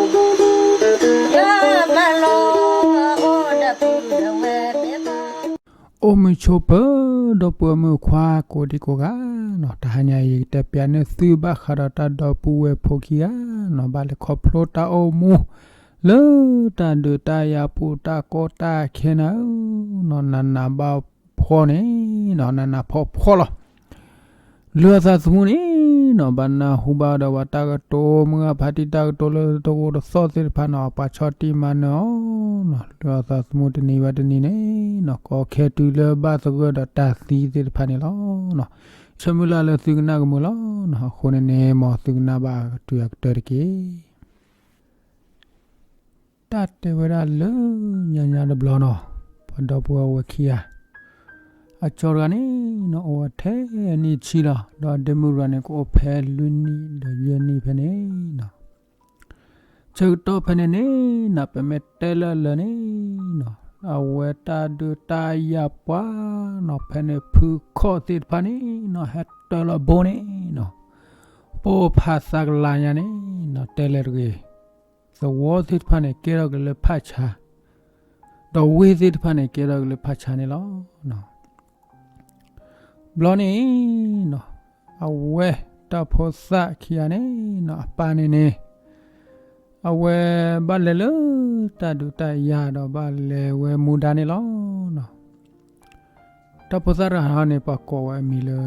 တၢ်ဖှိၣ်ကိးဂၤဒဲးနီၤ. အိၣ်မုာ်ဆိးပၢၤ ဒီပုၢ်ဝဲၢ်မုၣ်ခွါကိးဒံကိးဂၤနီၤ, တဟါညါအံၤ ယကတဲပၠးန့ၢ်သုဘၣ်ဃးဒီးတၢ်ဒီပုၢ်ဝဲၢ်ဖိခံဂၤနီၤ, ဘၣ်လဲၤခီဖျိတၢ်အိၣ်မူ လၢတၢ်ဒုးတၢ်ယၤပူၤ တၢ်ကီတၢ်ခဲန့ၣ်နီၤ, နးနးဘၣ်ဖှီၣ်န့ၣ်နီၤ, နးနးဖှီၣ်ဖှီၣ်လီၤ. လုၢ်အသးသမူန့ၣ်နီၤ, ဘၣ်နၢ်ဟူဘၣ်ဒီးပှၤတၢ်ကတိၤ မုၢ်ဂၢ်ဖးတံၢ်တၢ်ကတိၤလၢတဂိာ်တသီၣ်သ့ၣ်တဖၣ်နီၤ, ပှၤဆီၣ်တံၢ်မၤနၢၤအီၤနီၤ, လုၢ်အသးသမူတနံၤဘၣ်တနံၤန့ၣ်နီၤ, ကီခဲတုၤလၢဘၣ်သဂၢၢ်ဒီးတၢ်သံသ့ၣ်တဖၣ်န့ၣ်လီၤ. ဆၢမုၢ်လၢ်လၢသုကနၣ်ကမုာ်လီၤနီၤ, အဃိန့ၣ်န့ၣ် မ်သုကနၣ်ဘၣ်ကတုၤအကတၢၢ်တက့ၢ်. တၢ်တဲဝဲဒၣ်လၢညါညါတဘျီနီၤ, ပှၤဒီပုၢ်ဝဲၢ်ခံဂၤ, အကၠီတဂၤန့ၣ်နီၤ အိၣ်ဝဲထဲအနံၣ်ဆံလီၤ, ဒီးဒ့မုၣ်တဂၤန့ၣ် ကအိၣ်ဖဲလွံၢ်နံၣ်ဒီးယဲၢ်နံၣ်ဖဲန့ၣ်နီၤ. ဆၢကတီၢ်ဖဲန့ၣ်န့ၣ်နီၤ ပမ့ၢ်တဲလၢလၢာ်န့ၣ်နီၤ, အဝဲတၢ်ဒုးတၢ်ယၤပှၤနီၤ ဖဲန့ၣ်ဖုခီၣ်သ့ၣ်တဖၣ်န့ၣ်နီၤ ဟဲတၢလီၤဘိန့ၣ်နီၤ, ပိၢ်ဖးသးကလၤညါန့ၣ်နီၤ တဲလဲၤတဂ့ၤ, သဝီသ့ၣ်တဖၣ်န့ၣ် ကဲထီၣ်က့ၤလၢဖးဆါ, ဒီးဝ့ၢ်သ့ၣ်တဖၣ်န့ၣ် ကဲထီၣ်က့ၤလၢဖးဆါန့ၣ်လီၤ. ဘျီန့ၣ်နီၤ အဝဲတၢ်ဖိသၣ်ခံဂၤန့ၣ်နီၤ အပၢ်န့ၣ်န့ၣ် အဝဲဘၣ်လဲၤလၢတၢ်ဒုးတၢ်ယၤဒီးဘၣ်လဲၤဝဲမူဒါန့ၣ်လီၤ. တၢ်ဖိသၣ်တဂၤန့ၣ် ပှၤကိးဝဲအမံၤလၢ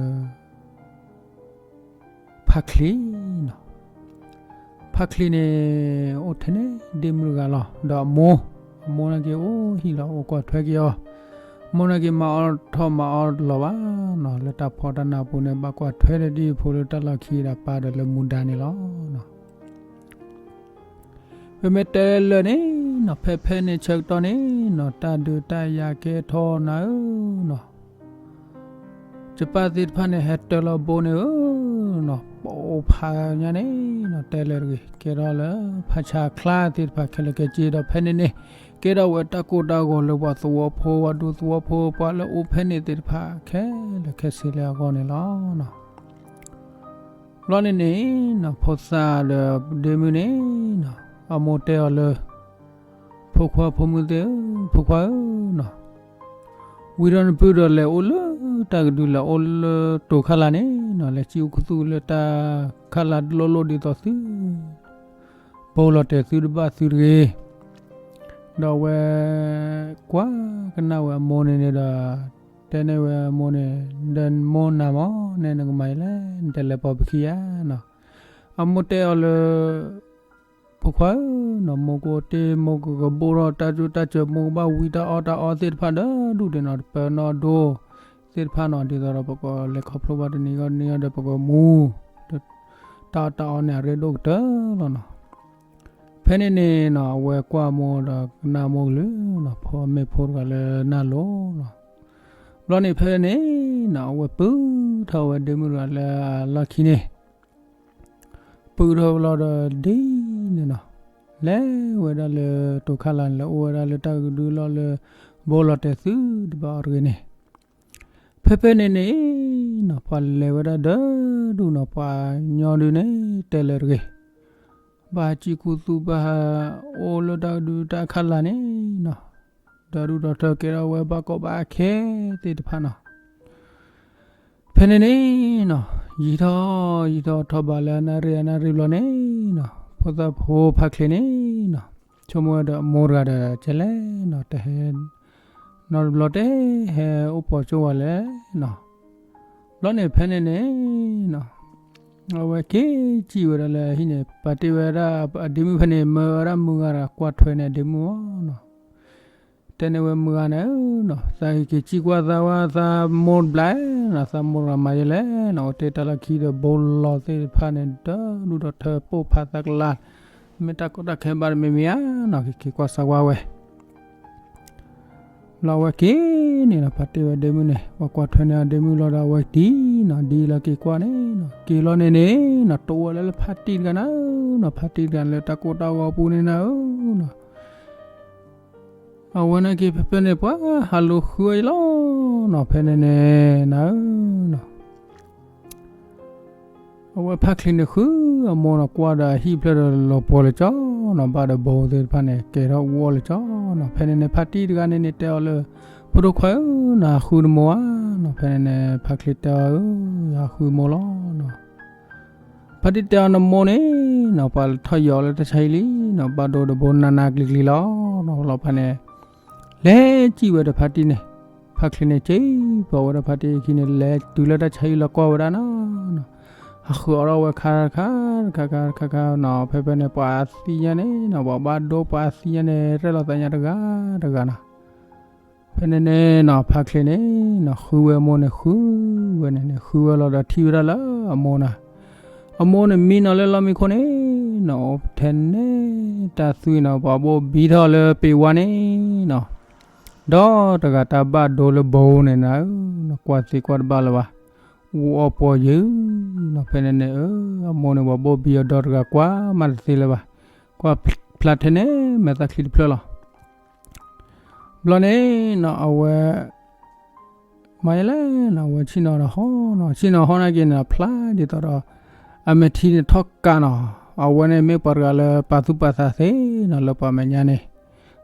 ဖါချံနီၤ, ဖါချံန့ၣ် အိၣ်ထဲန့ၣ်ဒ့မုၣ်တဂၤလီၤ ဒီးအမိၢ်, အမိၢ်န့ၣ်က့ၤအိၣ်ဟံၣ်လီၤ အိၣ်ကွၢ်ထွဲက့ၤအီၤ, မိၢ်န့ၣ်က့ၤမၤအီၣ်ထီၣ်မၤအီၣ်လီၤဘၣ်နီၤ လၢတၢ်ဖီတၢ်နးပူၤန့ၣ် ဘၣ်ကွၢ်ထွဲဒီးဒ်ဖိလၢတၢ်လီၢ်ခံဒီးပၢ်ဒီးလၢမူဒါန့ၣ်လီၤ. ပမ့ၢ်တဲလၢာ်န့ၣ်နီၤ ဖဲဖဲန့ၣ်ဆၢကတီၢ်န့ၣ်နီၤ တၢ်ဒုးတၢ်ယၤကဲထီၣ်နၤဧၢနီၤ, ယပၢ်သ့ၣ်တဖၣ်န့ၣ် ဟဲတၢလီၤဘိန့ၣ်ဧၢနီၤ, ပိၢ်ဖးညါန့ၣ်နီၤ တဲလဲၤတဂ့ၤ ကဲထီၣ်လၢဖးဆါချါသ့ၣ်တဖၣ်ခဲလၢာ်ခဲဆ့ဒီး ဖဲန့ၣ်န့ၣ် ကဲထီၣ်ဝဲတၢ်ကိၢ်တၢ်ဂီၤလၢပှၤသဝီဖိ ပှၤဒူသဝီဖိ ပှၤလၢအိၣ်ဖဲန့ၣ်သ့ၣ်တဖၣ်ခဲလၢာ်ခဲဆ့လၢအဂီၢ်န့ၣ်လီၤ. ဘျီန့ၣ်န့ၣ်နီၤ ဖိသၣ်ဒီးဒ့မုၣ်န့ၣ်နီၤ အမိၢ်တဲအီၤလၢ ဖိခွါဖိမုၣ်သ့ၣ်ဧၢ, ဖိခွါဧၢနီၤ, ဝံၤဒီးနပုၢ်ဒီးလဲၤအိၣ်လၢတၢ်ကဒု လဲၤအိၣ်လၢတိၤခါလာ်န့ၣ်နီၤ လဲၤစံၣ်အူခူသူၣ်လၢတၢ်ခါလာ်တလိၣ်လိၣ်ဒ်သိးသု ဘိလီၤတဲာ်သုတဘၣ်သုတဂ့ၤ. ဒီးအဝဲကွၢ်ကနၣ်ဝဲအမိၢ်န့ၣ်န့ၣ်ဒီး တဲန့ၢ်ဝဲအမိၢ်န့ၣ်, ဒီးမိၢ်နၤမ့ၢ်န့ၣ် နကမၤယလဲၣ်, နတလဲၤပိာ်ပခံဧါနီၤ. အမိၢ်တဲအီၤလၢ ဖိခွါဧၢနီၤ, မိၢ်ကအိၣ်တ့ၢ် မိၢ်ကကဘိၣ်ထီၣ်တၢ်စိတၢ်ကမီၤ မိၢ်ကဘၣ်ဝံတၢ်အီၣ်တၢ်အီသ့ၣ်တဖၣ်ဒီးဒူၣ်ဒံးနီၤ, တပၢၤနီၣ်ဒိသ့ၣ်တဖၣ်နီၤ, ဒ်သိးဒီးပကလဲၤခီဖျိဘၣ်တနံၤဂီၢ်တနံၤဂီၢ်ဒီးပကမူ တၢ်အီၣ်တၢ်အီန့ၣ်အရ့ဒိၣ်ကတၢၢ်လီၤနီၤ. ဖဲန့ၣ်န့ၣ်နီၤ အဝဲကွၢ်မိၢ်ဒီးကနၣ်မိၢ်ကလုၢ်နီၤ, ဖိမ့ၢ်ဖိတဂၤလၢနၢ်လိၤလီၤ. ဘျီန့ၣ်ဖဲန့ၣ်နီၤ အဝဲပုၢ်ထီၣ်ဝဲဒ့မုၣ်တဂၤလၢအလီၢ်ခံန့ၣ် ပုၢ်ထီၣ်ဝဲလီၤဒီးဒ်န့ၣ်နီၤ, လဲၤဝဲဒၣ်လၢတိၤခါလာ်န့ၣ် လဲၤအိၣ်ဝဲဒၣ်လၢတၢ်ကဒုလီၢ်လၢ ဘိလီၤတဲာ်သုတဘၣ်အီၤတဂ့ၤန့ၣ်, ဖဲဖဲန့ၣ်န့ၣ်နီၤ ပှၤလဲၤဝဲဒၣ်ဒီဒူၣ်နီၤ, ပှၤညီဒုန့ၣ်တဲလဲၤတဂ့ၤ, ဘၣ်ဟးစံၣ်ခူသူၣ် ဘၣ်ဟးအိၣ်လၢတၢ်ကဒုတၢ်ခါလာ်န့ၣ်နီၤ, ဒီဒူၣ်ဒီထၢကဲထီၣ်ဝဲဘၣ်ကီဘၣ်ခဲသ့ၣ်တဖၣ်နီၤ. ဖဲန့ၣ်န့ၣ်နီၤ ယံာ်ထီၣ်ယံာ်ထီၣ်ထီၣ်ဘးလၢအနၣ်ရံၣ်အနၣ်ရံၣ်ဘျီန့ၣ်နီၤ ဖိသၣ်ဖိဖါချ့န့ၣ်နီၤ ဆိကမိၣ်ဝဲဒီးအမိၢ်တဂၤဒီး ကဲလဲၣ်နီၤ တဟဲ နီတဘျီတဟဲအိၣ်ပိာ်ကၠိဝဲလဲၣ်နီၤ. ဘျီန့ၣ်ဖဲန့ၣ်န့ၣ်နီၤ အဝဲက့ၤစံၣ်ဝဲဒၣ်လၢဟံၣ်န့ၣ် ပာ်တ့ၢ်ဝဲဒၣ်အဒ့မုၣ်ဖဲန့ၣ် မၢဝဲဒၣ်မုၢ်ဂၤတဂၤကွၢ်ထွဲန့ၢ်အဒ့မုၣ်အီၤနီၤ. တဲန့ၢ်ဝဲမုၢ်ဂၤန့ၣ်နီၤ သးက့ၤစံၣ်ကွၢ်သးဝဲသးမိၢ်တဘျီနီၤ သးမိၢ်တဂၤမၤယဲလဲၣ်နီၤ အိၣ်တ့ၢ်တၢ်လီၢ်ခံဒီးဘိလီၤသ့ၣ်တဖၣ်န့ၣ် ဒီဒူၣ်ဒီထၢပိၢ်ဖးသးကလၤ မ့ၢ်တၢ်ကီတၢ်ခဲဘၣ်တမံၤမံၤဧါနီၤ က့ၤက့ၤကွၢ်စၢၤကွၢ်ဝဲ လီၤအဝဲက့ၤန့ၣ်နီၤ ပာ်တ့ၢ်ဝဲဒ့မုၣ်န့ၣ် ပှၤကွၢ်ထွဲန့ၢ်အဒ့မုၣ်လီၤဒီးအဝဲတံၤနီၤ ဒ်လီၤက့ၤကွၢ်န့ၣ်နီၤ က့ၤလီၤန့ၣ်န့ၣ်နီၤ တအိၣ်ဝဲလၢလၢဖါတံၢ်တဂၤနၤဧၢနီၤ ဖါတံၢ်တဂၤလၢတၢ်ကိၢ်တၢ်ဂီၤပူၤန့ၣ်နၤဧၢနီၤ အဝဲန့ၣ်က့ၤဖဲဖဲန့ၣ် ပှၤဟးလိာ်ဃုဝဲအံၤလီၤနီၤ ဖဲန့ၣ်န့ၣ် နၤဧၢနီၤ အဝဲဖါချ့န့ၣ်ဃုအမိၢ်နီၤ ကွၢ်ဒီးအဟံၣ်ဖျၢၣ်ဒီးလီၤပှီၤလၢကၠီနီၤ ဘၣ်ဒီးဘိသ့ၣ်တဖၣ်န့ၣ် ကဲထီၣ်ဝီလၢကၠီနီၤ ဖဲန့ၣ်န့ၣ် ဖါတံၢ်တဂၤန့ၣ်န့ၣ် တဲအီၤလၢ ဖိဒိၣ်ခွါဧၢနီၤ ဟးဃုနမိၢ်ဧါနီၤ ဖဲန့ၣ်န့ၣ် ဖါချ့တဲအီၤဧၢ ယဟးဃုမိၢ်လီၤနီၤ ဖါတံၢ်တဲအီၤနမိၢ်န့ၣ်နီၤ ပှၤထီၣ်ယီၤလၢတၢ်ဆါဟံၣ်လံနီၤ ဘၣ်ဒိဒီးဘိနးနးကျံၤကျံၤလီၤနီၤ လီၤဖဲန့ၣ် လဲၤစံၣ်ဝဲဒီးဖါတံၢ်န့ၣ် ဖါချ့န့ၣ် စံၣ်ပှၤဝဲဒီးဖါတံၢ်အခံန့ၣ် လဲၤတုၤလၢတၢ်ဆါဟံၣ်လီၤကွၢ်ဝဲဒၣ်နီၤ ဟးဃုအီၣ်ထီၣ်ဝဲခါတခါတခါတခါတခါနီၤ ဖဲဖဲန့ၣ် ပှၤသံညါန့ၣ်နီၤ ပှၤဘၣ်ဒိပှၤသံညါန့ၣ် ရဲၣ်လီၤသးညါတဂၤတဂၤနီၤ ဖဲန့ၣ်န့ၣ်နီၤ ဖါချ့န့ၣ်နီၤ ဃုဝဲအမိၢ်န့ၣ် ဃုဝဲန့ၣ်န့ၣ် ဃုဝဲလီၤဒီးထံၣ်ဝဲဒၣ်လၢအမိၢ်နီၤ အမိၢ်န့ၣ်မံနီၤလၢလီၢ်မံခိၣ်န့ၣ်နီၤ ထဲန့ၣ်တၢ်သွံၣ်နီၤ ပှၤဘိၣ်ဘံထီၣ်လၢပ့ၤဝါန့ၣ်နီၤ ဒီးတဂၤတၢ်ဘၣ်ဒိလၢဘိန့ၣ်နၤဧၢနီၤ ကွၢ်သ့ကွၢ်တဘၣ်လၢၤဘၣ် အူအီၣ်ပှီၤယုာ်နီၤ ဖဲန့ၣ်န့ၣ် အမိၢ်န့ၣ် ပှၤဘိၣ်ဘံအီၤဒီးတဂၤကွၢ်မးတသ့လၢၤဘၣ် ကွၢ်ဖျါထဲန့ၣ်မဲာ်သၣ်ချံတဖျၢၣ်လီၤ ဘျီန့ၣ်နီၤ အဝဲ မၤယလဲၣ်နီၤ အဝဲဆ့ၣ်နီၤဒီးဟီၣ်နီၤ ဆ့ၣ်နီၤဟီၣ်နာ်က့န့ၣ် ဖျါဒ်သိးဒီး အမဲာ်ထံန့ၣ်ထီၣ်ကးနီၤ, အဝဲန့ၣ်မ့ၢ်ပှၤတဂၤလၢပာ်သူၣ်ပာ်သးသ့နီၤ လၢပှၤမဲာ်ညါန့ၣ်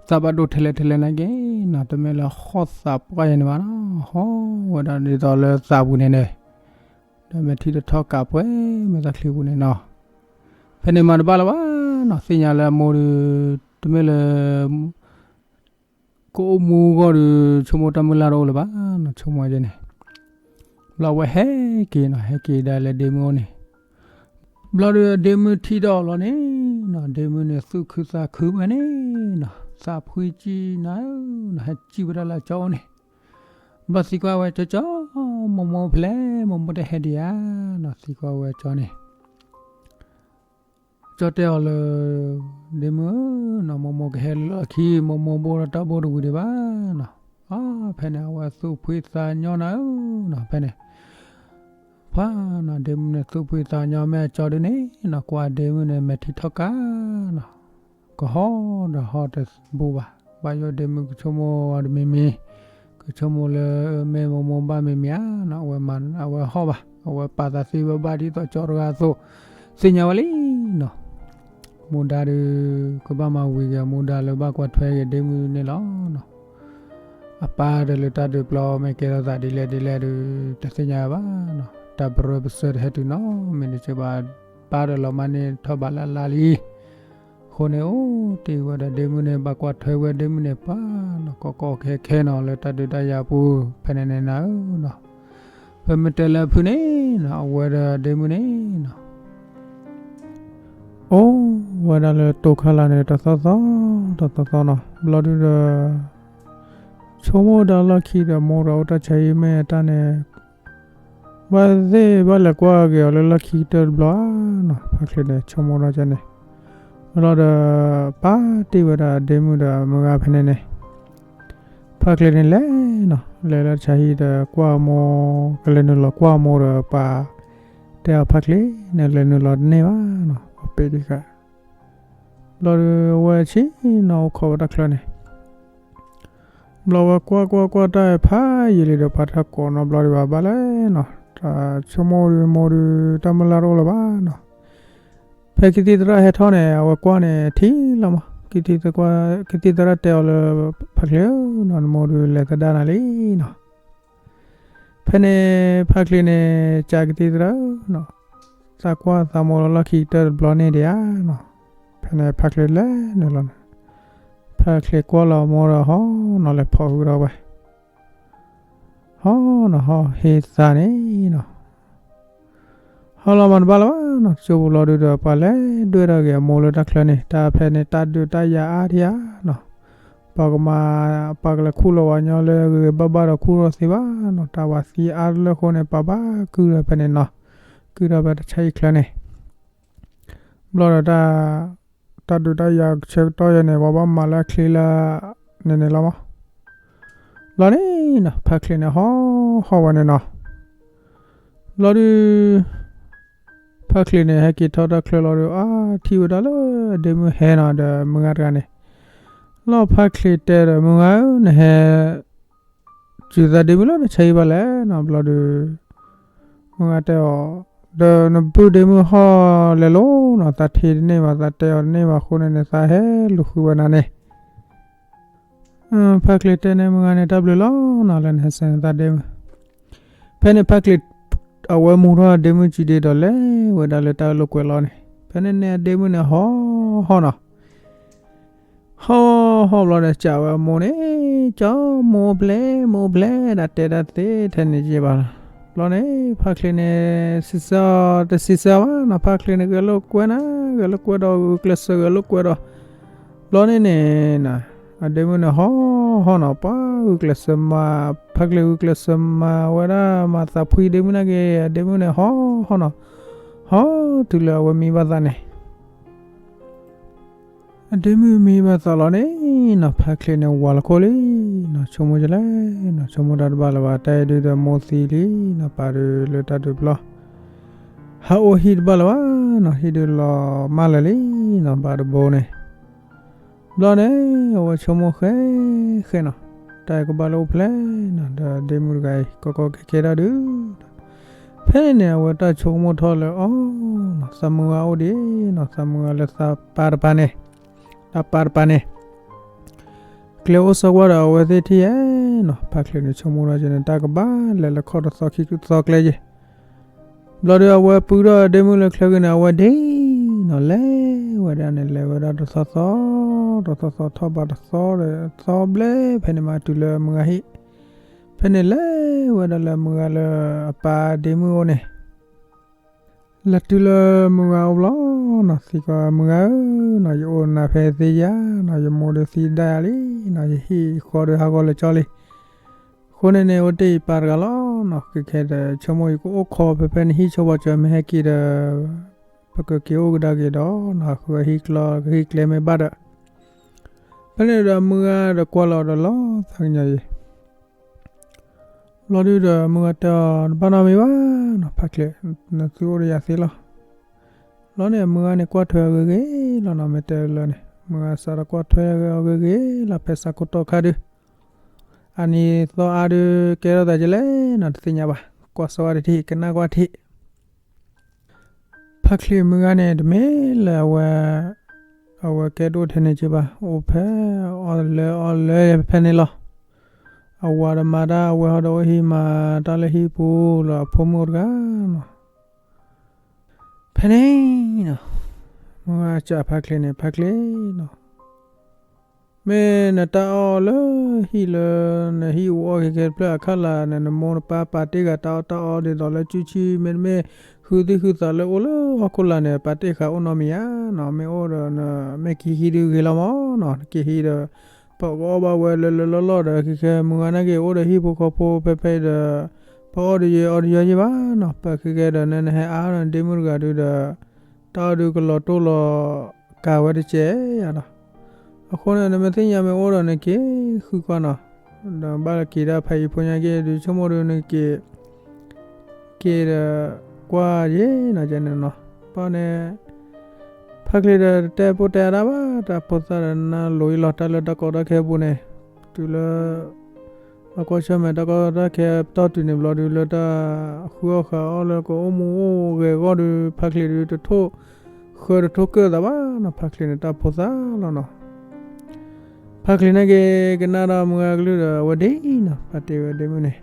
သးဘၣ်ဒိထဲလဲၣ်ထဲလဲၣ်နာ်က့နီၤ တမ့ၢ်လၢဟီၣ်သးပှၢ်ယဲန့ၣ်ဘၣ်နီၤ, ဟီၣ်ဝဲဒၣ်ဒ်သိးလၢသးပူၤန့ၣ်န့ၣ် ဒီးမဲာ်ထံတထီၣ်ကးပှဲၤမဲာ်သၣ်ချံပူၤန့ၣ်နီၤ, ဖဲန့ၣ်မၤတဘၣ်လၢၤဘၣ်နီၤ သ့ၣ်ညါလၢအမိၢ်ဒီး တမ့ၢ်လၢ ကအိၣ်မူအဂီၢ်ဒီး ဆိကမိၣ်တၢ်မုၢ်လၢ်တအိၣ်လၢၤဘၣ်နီၤ ဆိကမိၣ်ယဲန့ၣ်, ဘျီအဝဲဟဲက့ၤနီၤ ဟဲက့ၤဒၣ်လၢဒ့မုၣ်အိၣ်န့ၣ်, ဘျီဒီးဒ့မုၣ်ထံၣ်ဒီးလီၤန့ၣ်နီၤ ဒ့မုၣ်န့ၣ်သူၣ်ခုသးခုဝဲန့ၣ်နီၤ သးဖှံကံနီၤဧၢနီၤ ဟဲစံၣ်ဝဲဒၣ်လၢအကၠီအိၣ်န့ၣ်, ဘျီသံကွၢ်ဝဲ ကၠီကၠီ မိၢ်မိၢ်ဖဲလဲၣ် မိၢ်မိၢ်တဟဲဒံးဧါနီၤ သံကွၢ်ဝဲကၠီန့ၣ် ကၠီတဲအီၤလၢ ဒ့မုၣ်ဧၢနီၤ မိၢ်မိၢ်ကဟဲလၢလီၢ်ခံ မိၢ်မိၢ်ဘိၣ်ဒီးတၢ်ဘိၣ်တဝံၤဒံးဘၣ်နီၤ, အါ ဖဲန့ၣ် အဝဲသူၣ်ဖှံသးညီနၤဧၢနီၤ ဖဲန့ၣ် ပှၤနီၤ ဒ့မုၣ်န့ၣ်သူၣ်ဖှံသးညီ မ့ၢ်အကၠီဒုန့ၣ်နီၤ ကွၢ်ဒ့မုၣ်န့ၣ် မဲာ်ထံထီၣ်ကးနီၤ ကဟီၣ်ဒီးဟီၣ်တဘူးဘၣ်, ဘၣ်ယိၣ်ဒ့မုၣ်ကဆိကမိၣ်အီၤတမံၤမံၤ, ကဆိကမိၣ်လၢမ့ၢ်မိၢ်မိၢ်ဘၣ်မံၤမံၤဧါနီၤ အဝဲမၤ အဝဲဟီၣ်ဘၣ်, အဝဲပာ်သးသ့ဝဲဘၣ်ဒ်သိးကၠီတဂၤအသိး, သ့ၣ်ညါဝဲလံနီၤ, မူဒါဒီး ကဘၣ်မၤဝံၤက့ၤအမူဒါလၢဘၣ်ကွၢ်ထွဲက့ၤဒ့မုၣ်န့ၣ်လီၤ. အပၢ်ဒီးလၢတၢ်ဒုးပျီမ့ၢ်ကဲထီၣ်သးဒ်လဲၣ်ဒ်လဲၣ်ဒီး တသ့ၣ်ညါဘၣ်နီၤ, တၢ်ပရၢပစၢတဟဲတုၤနီတမံၤတစဲးဘၣ်, ပၢ်ဒီးလီၤမၢ်န့ၢ်ထီၣ်ဘးလၢ်လၢ်လံ, အဃိန့ၣ်အိၣ်တ့ၢ်ဝဲဒီးဒ့မုၣ်န့ၣ် ဘၣ်ကွၢ်ထွဲဝဲဒ့မုၣ်န့ၣ် ပှၤနီၤ ကီကီခဲခဲနီၤ လၢတၢ်ဒုးတၢ်ယၤပူၤ ဖဲန့ၣ်န့ၣ်နၤဧၢနီၤ, ပမ့ၢ်တဲလၢအဖုၣ်န့ၣ်နီၤ အဝဲဒီးဒ့မုၣ်န့ၣ်နီၤ အိၣ်ဝဲဒၣ်လၢတိခါလာ်န့ၣ် တသီသီ တသီသီနီၤ, ဘျီဒုဒီး ဆိကမိၣ်ဒီးလီၢ်ခံဒီး မိၢ်ဒီးအိၣ်တၢ်ဆါဟံၣ်မ့ၢ်အတၢ်န့ၣ် ဘၣ်သ့ၣ်ဘၣ်လဲၤကွၢ်က့ၤအီၤလၢလီၢ်ခံကတၢၢ်တဘျီဧါနီၤ, ဖါချ့န့ၣ် ဆိကမိၣ်ထီၣ်ကန့ၣ်, ဘျီဒီး ပာ်တ့ၢ်ဝဲဒၣ်ဒ့မုၣ်ဒီးမုၢ်ဂၤဖဲန့ၣ်န့ၣ် ဖါချ့န့ၣ်လဲၤနီၤ လဲၤလၢတၢ်ဆါဟံၣ်ဒီးကွၢ်အမိၢ်, ကလဲၤနုာ်လီၤကွၢ်အမိၢ်ဒီးပာ်တဲအီၤ ဖါချ့န့ၣ် လဲၤနုာ်လီၤတန့ၢ်ဘၣ်နီၤ, အပ့ၤဒံးဃာ်, ဘျီဒီးအဝဲဆ့ၣ်နီၤအိၣ်ခိးဝဲတၢ်ချၢန့ၣ် ဘျီဝဲကွၢ်ကွၢ်ကွၢ်တၢ်ဖးယံာ်လံဒီး ပှၤတကိးနီတဘျီဒံးဘၣ် ဘၣ်လဲၣ်နီၤ, တၢ်ဆိကမိၣ်ဒီးမိၢ်ဒီး တၢ်မုၢ်လၢ်တအိၣ်လၢၤဘၣ်နီၤ, ဖဲကသံၣ်သရၣ်ဟဲထီၣ်န့ၣ် အဝဲကွၢ်န့ၣ်ထံၣ်လီၤမး, ကသံၣ်သရၣ်တဲအီၤလၢ ဖါချ့ဧၢနီၤ နမိၢ်ဒီးလဲၤသဒၣ်နၤလံနီၤ, ဖဲန့ၣ် ဖါချ့န့ၣ် ကးကသံၣ်သရၣ်ဧၢနီၤ, သးကွၢ်သးမိၢ်လၢလီၢ်ခံကတၢၢ်တဘျီန့ၣ်ဒံးဧါနီၤ, ဖဲန့ၣ်ဖါချ့လဲၤနုာ်လီၤန့ၣ်, ဖါချ့ကွၢ်လီၤအမိၢ်ဒီးဟီၣ်နီၤ လဲၤဖီၣ်ဟုၣ်ထီၣ်ဝဲ ဟီၣ်နီၤ ဟီၣ်ဟ့သးန့ၣ်နီၤ, ဟီၣ်လီၤမၤတဘၣ်လၢၤဘၣ်နီၤ, တစိၢ်ဖိလီၤဒုဒီး ပှၤလဲၤဒွဲၣ်ထီၣ်က့ၤအမိၢ်လၢတၢ်ချၢန့ၣ်, တၢ်ဖဲန့ၣ် တၢ်ဒုးတၢ်ယၤအါထံဧါနီၤ, ပှၤကမၤ, ပှၤကလဲၤခူၣ်လီၤဝဲညီလၢဂ့ၤဂ့ၤဘၣ်ဘၣ်ဒီးခူၣ်ထီၣ်သ့ဘၣ်နီၤ, တၢ်ဝၤသံအါလၢအဃိန့ၣ် ပှၤဘၣ်ကုၢ်ထီၣ်ဖဲန့ၣ်နီၤ, ကုၢ်ထီၣ်ဖဲတၢ်ဆါဟံၣ်ချၢန့ၣ် ဘျီဒီးတၢ်, တၢ်ဒုးတၢ်ယၤဆၢကတီၢ်ယဲန့ၣ် ပှၤဘၣ်မၤလၢအချ့လၢ န့ၣ်န့ၣ်လီၤမး, ဘျီန့ၣ်နီၤ ဖါချ့န့ၣ်ဟီၣ်ဟီၣ်ဝဲန့ၣ်နီၤ, ဘျီဒု ဖါချ့န့ၣ် ဟဲက့ၤထီၣ်တၢ်ချၢလီၤဒီး အါ ထံၣ်ဝဲဒၣ်လၢ ဒ့မုၣ်ဟဲနီၤဒီးမုၢ်ဂၤတဂၤန့ၣ်, လီၤဖါချ့တဲဒီး မုၢ်ဂၤဧၢ နဟဲ စူၤသးဒ့မုၣ်လၢနဆါဟံၣ်ဘၣ်လဲၣ်နီၤ, ဘျီဒု မုၢ်ဂၤတဲအီၤ, ဒီးနပုၢ်ဒ့မုၣ်ဟီၣ်လဲၤလိၤနီၤ, သးထံၣ်တန့ၢ်ဘၣ် သးတဲအီၤတန့ၢ်ဘၣ်အဃိန့ၣ်န့ၣ် သးဟဲလူၤဃုဝဲနၤန့ၣ် ဖါချ့တဲန့ၣ် မုၢ်ဂၤန့ၣ် တၢ်ဘျုးလီၤနီၤ လၢနဟဲစၢၤနသးဒ့မုၣ်, ဖဲန့ၣ်ဖါချ့ အဝဲမူထီၣ်ဒ့မုၣ်စုဒ့ဒီးလဲၤဝဲဒၣ်လၢတၢ်အၢၣ်လီၤကွဲးလီၤန့ၣ်, ဖဲန့ၣ်န့ၣ်အဒ့မုၣ်န့ၣ်ဟီၣ်ဟီၣ်နီၤ, ဟီၣ်ဟီၣ်ဘျီဒီး စံးဝဲအမိၢ်န့ၣ်, ကၠီမိၢ်ပျဲၢ်မိၢ်ပျဲၢ် တၢ်တဲတၢ်သ့ထဲန့ၣ်ယဲၢ်ဘၣ်လီၤ, ဘျီန့ၣ် ဖါချ့န့ၣ် စံးဆၢအီၤတစံးဆၢဘၣ်နီၤ, ဖါချ့န့ၣ် ဂဲၤလိာ်ကွဲနၤ, ဂဲၤလိာ်ကွဲဒီးဂုာ်ကျဲးစၢး ဂဲၤလိာ်ကွဲဒီး ဘျီန့ၣ်န့ၣ် အဒ့မုၣ်န့ၣ်ဟီၣ်ဟီၣ်နီၤ, ပှၤဂုာ်ကျဲးစၢးမၤ, ဖါချ့ဂုာ်ကျဲးစၢးမၤဝဲဒၣ် မၤသးဖှံဒ့မုၣ်နာ်က့ အဒ့မုၣ်န့ၣ်ဟီၣ်ဟီၣ်နီၤ, ဟီၣ်တုၤလၢအဝဲမံဘၣ်သးန့ၣ် အဒ့မုၣ်မံဘၣ်သးလီၤန့ၣ်နီၤ, ဖါချ့န့ၣ်ဝၤလီၤခိၣ်လံနီၤ, ဆိကမိၣ်ဒ်လဲၣ်နီၤ, ဆိကမိၣ်တၢ်တဘၣ်လၢၤဘၣ်, တၢ်အံၤဒုဒီးမိၢ်သံလံနီၤ, ပာ်ဒုးလၢတၢ်ဒုးပျီ ဟးအိၣ်ဟံၣ်တဘၣ်လၢၤဘၣ်နီၤ, ဟံၣ်ဒုလီၤမၢ်လၢာ်လံနီၤ, ဘၣ်တဘိန့ၣ်, ဘျီန့ၣ် အဝဲဆိကမိၣ်ဃဲဃဲနီၤ, တၢ်ကဘၣ်လၢအိၣ်ဖျဲၣ်နီၤ ဒီးဒ့မုၣ်တဂၤအံၤ ကီကီခဲခဲဒၣ်ဒုး ဖဲန့ၣ်န့ၣ် အဝဲတၢ်ဆိကမိၣ်ထီၣ်လၢအီၤနီၤ သးမုၢ်ဂၤအိၣ်ဒံးနီၤ သးမုၢ်ဂၤလၢသးပၢ်တပၤန့ၣ် တၢ်ပၢ်တပၤန့ၣ် ကျဲအိၣ်စီကွၢ်ဒီးအဝဲသ့ၣ်ထံၣ်ဧါနီၤ ဖါချ့န့ၣ်ဆိကမိၣ်ထီၣ်က့ၤန့ၣ် တၢ်ကဘၣ်လဲၤလၢခီၣ်တသီခံသီကျဲက့ၤ ဘျီဒီးအဝဲပုၢ်ထီၣ်ဒ့မုၣ်လၢချၢဂ့ၤန့ၣ် အဝဲဒ့နီၤ လဲၤဝဲဒၣ်န့ၣ် လဲၤဝဲဒၣ်တသီသီ တသီသီထီၣ်ဘးတသီဒီး သီဘျဲၣ်ဖဲန့ၣ်မးတုၤလၢမုၢ်ဂၤဟံၣ် ဖဲန့ၣ်လဲၤဝဲဒၣ်လၢမုၢ်ဂၤလၢအပၢ်ဒ့မုၣ်အိၣ်န့ၣ် လဲၤတုၤလၢမုၢ်ဂၤအိၣ်ဘျီနီၤ သံကွၢ်မုၢ်ဂၤဧၢနီၤ ယအိၣ်နၤဖဲသ့ယၤနီၤ ယမိၢ်ဒီးသံဒၣ်ယၤလံနီၤ ယဟံၣ်ယဃီဒီးဟးဂီၤလၢကၠီလံ အဃိန့ၣ်န့ၣ် အိၣ်တ့ၢ်ယပၢ်တဂၤလီၤနီၤ ခဲခဲဒီးဆိကမိၣ်ယကအိၣ်ခိးဖဲဖဲနဟံၣ်ဆိပှၤကၢၤမ့ၢ်ဟဲက့ၤဒီး ပကက့ၤအိၣ်ကဒါက့ၤဒီးနီၤ ဃုအဟံၣ်ကျီ ကဟံၣ်ကျဲမ့ၢ်ဘၣ်ဒီး ဖဲန့ၣ်ဒီးမုၢ်ဂၤဒီးကွၢ်လီၤဒီးလီၤသးကညီၤယံၤ ဘျီဒုဒီးမုၢ်ဂၤတဲအီၤ တဘၣ်နီတမံၤဘၣ်နီၤ ဖါချ့ နသုအိၣ်ဒီးယၤသ့လီၤ ဘျီန့ၣ် မုၢ်ဂၤန့ၣ်ကွၢ်ထွဲအီၤဂ့ၤဂ့ၤလီၤနီၤ မ့ၢ်တဲလၢန့ၣ် မုၢ်ဂၤစးထီၣ်ကွၢ်ထွဲအီၤဂ့ၤဂ့ၤလီၤ ဖဲဆၢကတီၢ်ခါဒု အနံၤသီအါဒု ကဲထီၣ်သးကလဲၣ်နီၤ တသ့ၣ်ညါဘၣ် ကွၢ်ဆိဝဲတထံၣ် ကနၣ်ကွၢ်ထံၣ် ဖါချ့မုၢ်ဂၤန့ၣ် တမ့ၢ်လၢအဝဲ အဝဲကဲဒိၣ်ထဲန့ၣ်က့ဘၣ် အိၣ်ဖဲအီၣ်လၢအီၣ်လၢဖဲန့ၣ်လီၤ. အဝၤဒီးမၤတၢ် အဝဲဟီဒီးအိၣ်ဟံၣ်မၤတၢ်လၢဟံၣ်ပူၤလီၤ အဖိမုၣ်အိၣ်တဂၤနီၤ. ဖဲန့ၣ်နီၤ မုၢ်ဂၤစံးဖါချ့န့ၣ် ဖါချ့နီၤ မ့ၢ်နတၢ်အီၣ်လၢဟံၣ်လၢ နဟံၣ်အူအီၣ်ခဲခဲတဖျၢၣ်အခါလၢ်န့ၣ် နမိၢ်နပၢ်ပာ်တ့ၢ်ဃာ်တၢ်အီၣ်တၢ်အီဒ်သိးလၢ ကၠူဆံ မ့တမ့ၢ် ဃုသံၣ်ဃုသးလၢအိၣ်လၢဟီၣ်ခိၣ်လာ်န့ၣ် ပာ်တ့ၢ်ဃာ်အိၣ်နီတမံၤဧါနီၤ. မ့ၢ်အိၣ်ဒီး မ့ၢ်က့ၤဟံးဒုးဂ့ၤလီၤမးနီၤ. နက့ၤဟံးဒီး ပကအီၣ်ဘၣ်ဝဲလၢလၢလီၢ်လီၢ်ဒီး ခဲခဲမုၢ်ဂၤနာ်က့ၤ အိၣ်ဒီးဟံၣ်ဖိဃီဖိဖဲဖဲအံၤဒီး ပအီၣ်ဒီးယဲအီၣ်ဒီးယဲယဲဘၣ်နီၤ. ပခဲခဲဒီး နနဟဲအါဒီးဒ့မုၣ်တဂၤဒုးဒီး တၢ်အီၣ်ဒုးကလီၤတိၢ်လီၤကၤဝဲတကဲးဧါဒီး အဃိန့ၣ် နမ့ၢ်သ့ၣ်ညါမ့ၢ်အိၣ်ဒီးနက့ၤဃုကွၢ်နီၤ. ဒီးဘၣ်လၢက့ၤဒၣ်ဖးယံၤဖိညါက့ၤဒုး ဆိကမိၣ်ဒုးနက့ၤ က့ၤဒီးကွၢ်ယဲနီၤ ကဲန့ၣ်နီၤ. ဘၣ်န့ၣ် ဖါချ့ဒီးတတဲဖိတဲအါဒၣ်ဘၣ် တၢ်ဖိသၣ်ဒီးနၢ်လိၤအံၤလီၤ တၢ်လၢတၢ်ကီတၢ်ခဲအပူၤန့ၣ် တုၤလၢ အကွၢ်ဆၢၣ်မဲာ်တၢ်ကီတၢ်ခဲပတီၢ်တုၤန့ၣ်ဘျီဒုး လၢတၢ်ဃုအီၣ်ဃုအီလၢကအိၣ်မူအိၣ်ဂဲၤအဂီၢ်ဒုး ဖါချ့ဒုးတထိၣ် ဃၢတထိၣ်ကၢၢ်သးဘၣ်နီၤ. ဖါချ့န့ၣ်တၢ်ဖိသၣ်လီၤနီၤ. ဖါချ့နာ်က့ၤ ကနၣ်ဒီးမုၢ်ဂၤကလုၢ်ဒီး အဝဲဒ့နီၤ ပာ်တ့ၢ်ဝဲဒ့မုၣ်န့ၣ်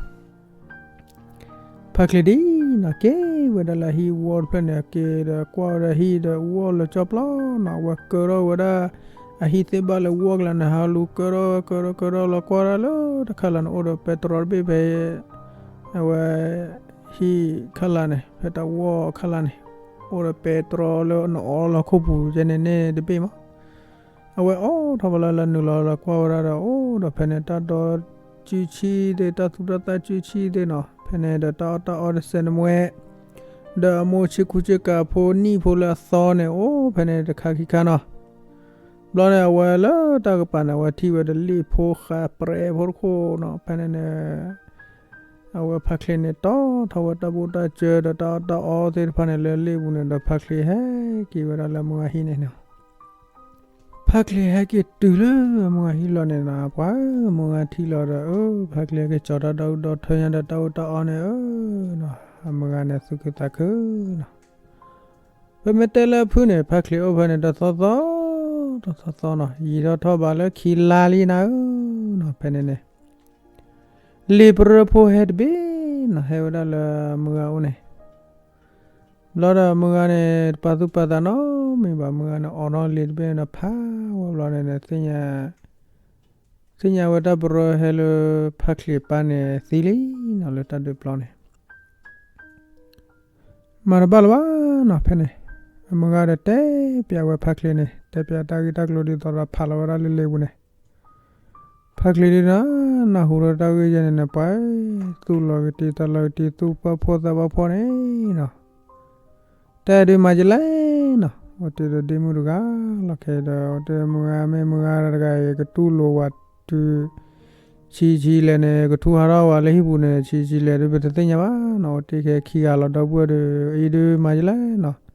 ဖါချ့ဒ်နီၤ က့ၤဝဲဒၣ်လၢအဟံၣ်အူအီၣ်တဖျၢၣ်န့ၣ် က့ၤဒီးကွၢ်ဝဲဒၣ်ဟံၣ်ဒီးအူအီၣ်လၢကၠီပျီနီၤ. အဝဲကၢထီၣ်ဝဲဒၣ် အဟံၣ်သ့ၣ်ဘၣ်လၢအူအီၣ်ကလာ်န့ၣ် ဟးလူၤကၢထီၣ် ကၢထီၣ် ကၢထီၣ်လီၤကွၢ်ဒၣ်လၢတခါလၢ်န့ၣ် အိၣ်ဒီးပဲတြီတဘ့ၣ်ဖဲ အဝဲ ဟံၣ်ခါလၢ်န့ၣ် ဖဲတၢ်အူအီၣ်ခါလၢ်န့ၣ် အိၣ်ဒီးပဲတြီလၢအနအီလီၤခိၣ်ပူၤကဲန့ၣ်န့ၣ်တဘ့ၣ်မး. အဝဲအိးထီၣ်ဝဲလၢလၢနုာ်လီၤလၢကွၢ်ဝဲဒၣ်ဒီး အိၣ်ဒီးဖဲန့ၣ် တၢ်ဒီကၠူဆံသ့ၣ် တၢ်သူၣ်တၢ်သၣ်ကၠူဆံသ့ၣ်နီၤ. ဖဲန့ၣ်ဒီးတၢ်အီၣ်တၢ်အီတစဲးနမှဲ ဒီးအမိၢ်ဆ့ကူဆ့ကၤဖိနံၣ်ဖိလၢအသီန့ၣ် အိၣ်ဖဲန့ၣ်တခါခံခါနီၤ. ဘျီန့ၣ် အဝဲလၢတၢ်ကပၤန့ၣ် အဝဲထံၣ်ဝဲဒီးလ့ၣ်ဖိဃးပြဲးဖိတခိၣ်နီၤ. ဖဲန့ၣ်န့ၣ် အဝဲဖါချ့န့ၣ် တီၣ်ထီၣ်ဝဲတၢ်ဘိၣ်တၢ်စၢၤဒီးတၢ်အီၣ်တၢ်အီသ့ၣ်တဖၣ်န့ၣ် လၢလ့ၣ်ပူၤန့ၣ်ဒီး ဖါချ့ဟဲက့ၤဝဲဒၣ်လၢမုၢ်ဂၤဟံၣ်န့ၣ်နီၤ. ဖါချ့ဟဲက့ၤတုၤလၢမုၢ်ဂၤဟံၣ်လီၤန့ၣ်နီၤ ပှၤဧၢ မုၢ်ဂၤထံၣ်လီၤဒီး အၢ ဖါချ့ဟဲက့ၤကၠီၤတၢ်ဒီဒူၣ်ဒီထၢညါဒီးတၢ်အီၣ်တၢ်အီန့ၣ် အၢ နီၤ အမုၢ်ဂၤန့ၣ်သူၣ်ခုသးခုနီၤ. ပမ့ၢ်တဲလၢအဖုၣ်န့ၣ် ဖါချ့အိၣ်ဖဲန့ၣ်တသီသီ တသီသီနီၤ ယံာ်ထီၣ်ထီၣ်ဘးလၢခံလါလံနၤဧၢနီၤ. ဖဲန့ၣ်န့ၣ် လံာ်ပရၢဖိဟဲတဘ့ၣ်နီၤ ဟဲဝဲဒၣ်လၢမုၢ်ဂၤအိၣ်န့ၣ် ဘျီဒီးမုၢ်ဂၤန့ၣ် တပာ်သူၣ်ပာ်သးနီတမံၤဘၣ် မုၢ်ဂၤန့ၣ် အိးထီၣ်လံာ်တဘ့ၣ်န့ၣ်ဒီးဖးဝဲဘျီန့ၣ် သ့ၣ်ညါဝဲတၢ်ပရၢဟဲလၢ ဖါချ့ပၢ်န့ၣ်သံလံနီၤ လၢတၢ်ဒုးပျီန့ၣ် မၤတဘၣ်လၢၤဘၣ်နီၤ ဖဲန့ၣ် အမုၢ်ဂၤဒီးတဲပျးဝဲဖါချ့န့ၣ် တဲပျးတၢ်ဂ့ၢ်တၢ်ကျိၤဒ်သိးဒီးဖးလီၤဝဲဒၣ်လၢလံာ်ပူၤန့ၣ် ဖါချ့ဒုးနီၤ နၢ်ဟူဒီးတၢ်ဂ့ၢ်ယဲန့ၣ်န့ၣ် ပှၤ သူၣ်လီၤကတံၤသးလီၤကတံၤ သူၣ်ပၢ်ဖိသးပၢ်ဖိန့ၣ်နီၤ တၢ်ဒုးမၤယလဲၣ်နီၤ အိၣ်တ့ၢ်ဒီးဒ့မုၣ်တဂၤလီၤခဲဒီး အိၣ်တ့ၢ်မုၢ်ဂၤမ့ၢ်မုၢ်ဂၤတဂၤအံၤ ကတူၢ်လိာ်ဝဲတုၤ ဆံးဆံးလဲၣ်န့ၣ် ကထူဟးထီၣ်ဝဲလၢဟံၣ်ပူၤန့ၣ် ဆံးဆံးလဲၣ်ဒုး ပတသ့ၣ်ညါဘၣ်နီၤ အိၣ်တ့ၢ်ခဲခံဂၤလီၤဒီပုၢ်ဝဲၢ်ဒီး အံၤဒုးမၤယလဲၣ်နီၤ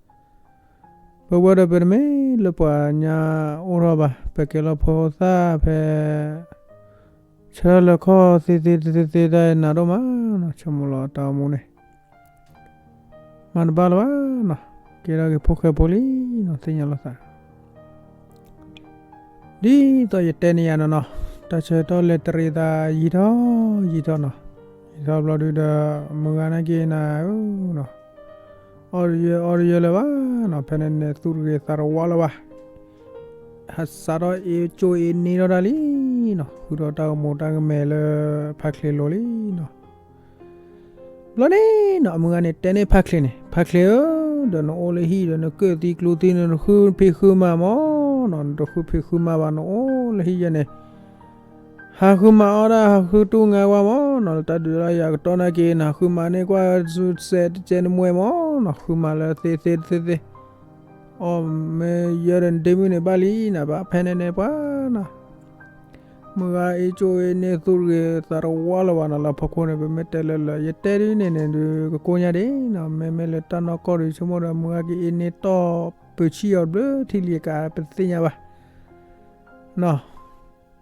ပဝဲဒီးပတမ့ၢ်လၢပှၤညါအိၣ်ထီၣ်ဘၣ် ပကဲလီၤဖိသၣ်ဖဲ ဆၢထၢၣ်လၢခီၣ်သ့သ့သ့သ့တၢ်နးဒိၣ်မးနီၤ, ဆိကမိၣ်လီၤတၢ်အိၣ်မူန့ၣ် မၤတဘၣ်လၢၤဘၣ်နီၤ, ကဲထီၣ်က့ၤဖိၣ်ဃဲဖိလံနီၤ, သ့ၣ်ညါလိာ်သး ဒ်သိးယတဲန့ၢ်ယၤနီၤနီၤ, တၢ်ဆၢကတီၢ်လဲၤတရံးသးယံာ်ထီၣ်ယံာ်ထီၣ်နီၤ, ယံာ်ထီၣ်ဘျီဒုဒီး မုၢ်ဂၤနာ်က့ၤနၤဧၢနီၤ, အီၣ်တယၢအီတယၢလၢၤဘၣ်နီၤ, ဖဲန့ၣ်န့ၣ် သူၣ်တဂ့ၤသးတဝါလၢၤဘၣ်, ဟးစးထီၣ်အ့ၣ်ကၠိအ့ၣ်န့ၢ်ထီၣ်တၢ်လံနီၤ, ဃုထီၣ်တၢ်ကမူၤတၢ်ကမဲာ်လၢဖါချ့လိၤလံနီၤ. ဘျီန့ၣ်နီၤ အမုၢ်ဂၤန့ၣ်တဲန့ၢ်ဖါချ့န့ၣ်, ဖါချ့ဧၢ, ဒီးနအိၣ်လၢဟံၣ်ဒီးနကၢၣ်သံကျူသံ နတဃုဖံးဃုမၤမၢ်နီၤ, နတဃုဖံးဃုမၤဘၣ် နအိၣ်လၢဟံၣ်ယဲန့ၣ် ဟးဃုမၤအီၣ်ဒၣ် ဟးဃုတူၢ်ငါဝါမၢ်နီၤ, လၢတၢ်ဒုးတၢ်ယၤကတီၢ်နာ်က့ၤ နဟးဃုမၤန့ၢ်ကွၢ်စဲးတကဲနမှဲမၢ်နီၤ, ဃုမၤလၢသ့သ့သ့သ့, အီၣ်မ့ၢ်ယၢဒီးနဒ့မုၣ်န့ၣ်ဘၣ်လံနီၤ, ဘၣ်ဖဲန့ၣ်န့ၣ်ပှၤနီၤ မုၢ်ဂၤအ့ၣ်ကၠိအ့ၣ်န့ၢ် သူၣ်တဂ့ၤသးတဝါလၢၤဘၣ်နီၤ, လၢဖီခိၣ်န့ၣ် ပမ့ၢ်တဲလၢလၢ ယတဲဒ်န့ၣ်န့ၣ်ဒုး ကကိညါဒ်နီၤ, မ့မ့ၢ်လၢတၢ်နီၢ်ကီၢ်ဒုး ဆိကမိၣ်ဒီး မုၢ်ဂၤက့ၤအ့ၣ်န့ၢ်တီၢ်ပၢဆံၣ်အီၤဘျၢထံလံကါ ပသ့ၣ်ညါဘၣ်နီၤ.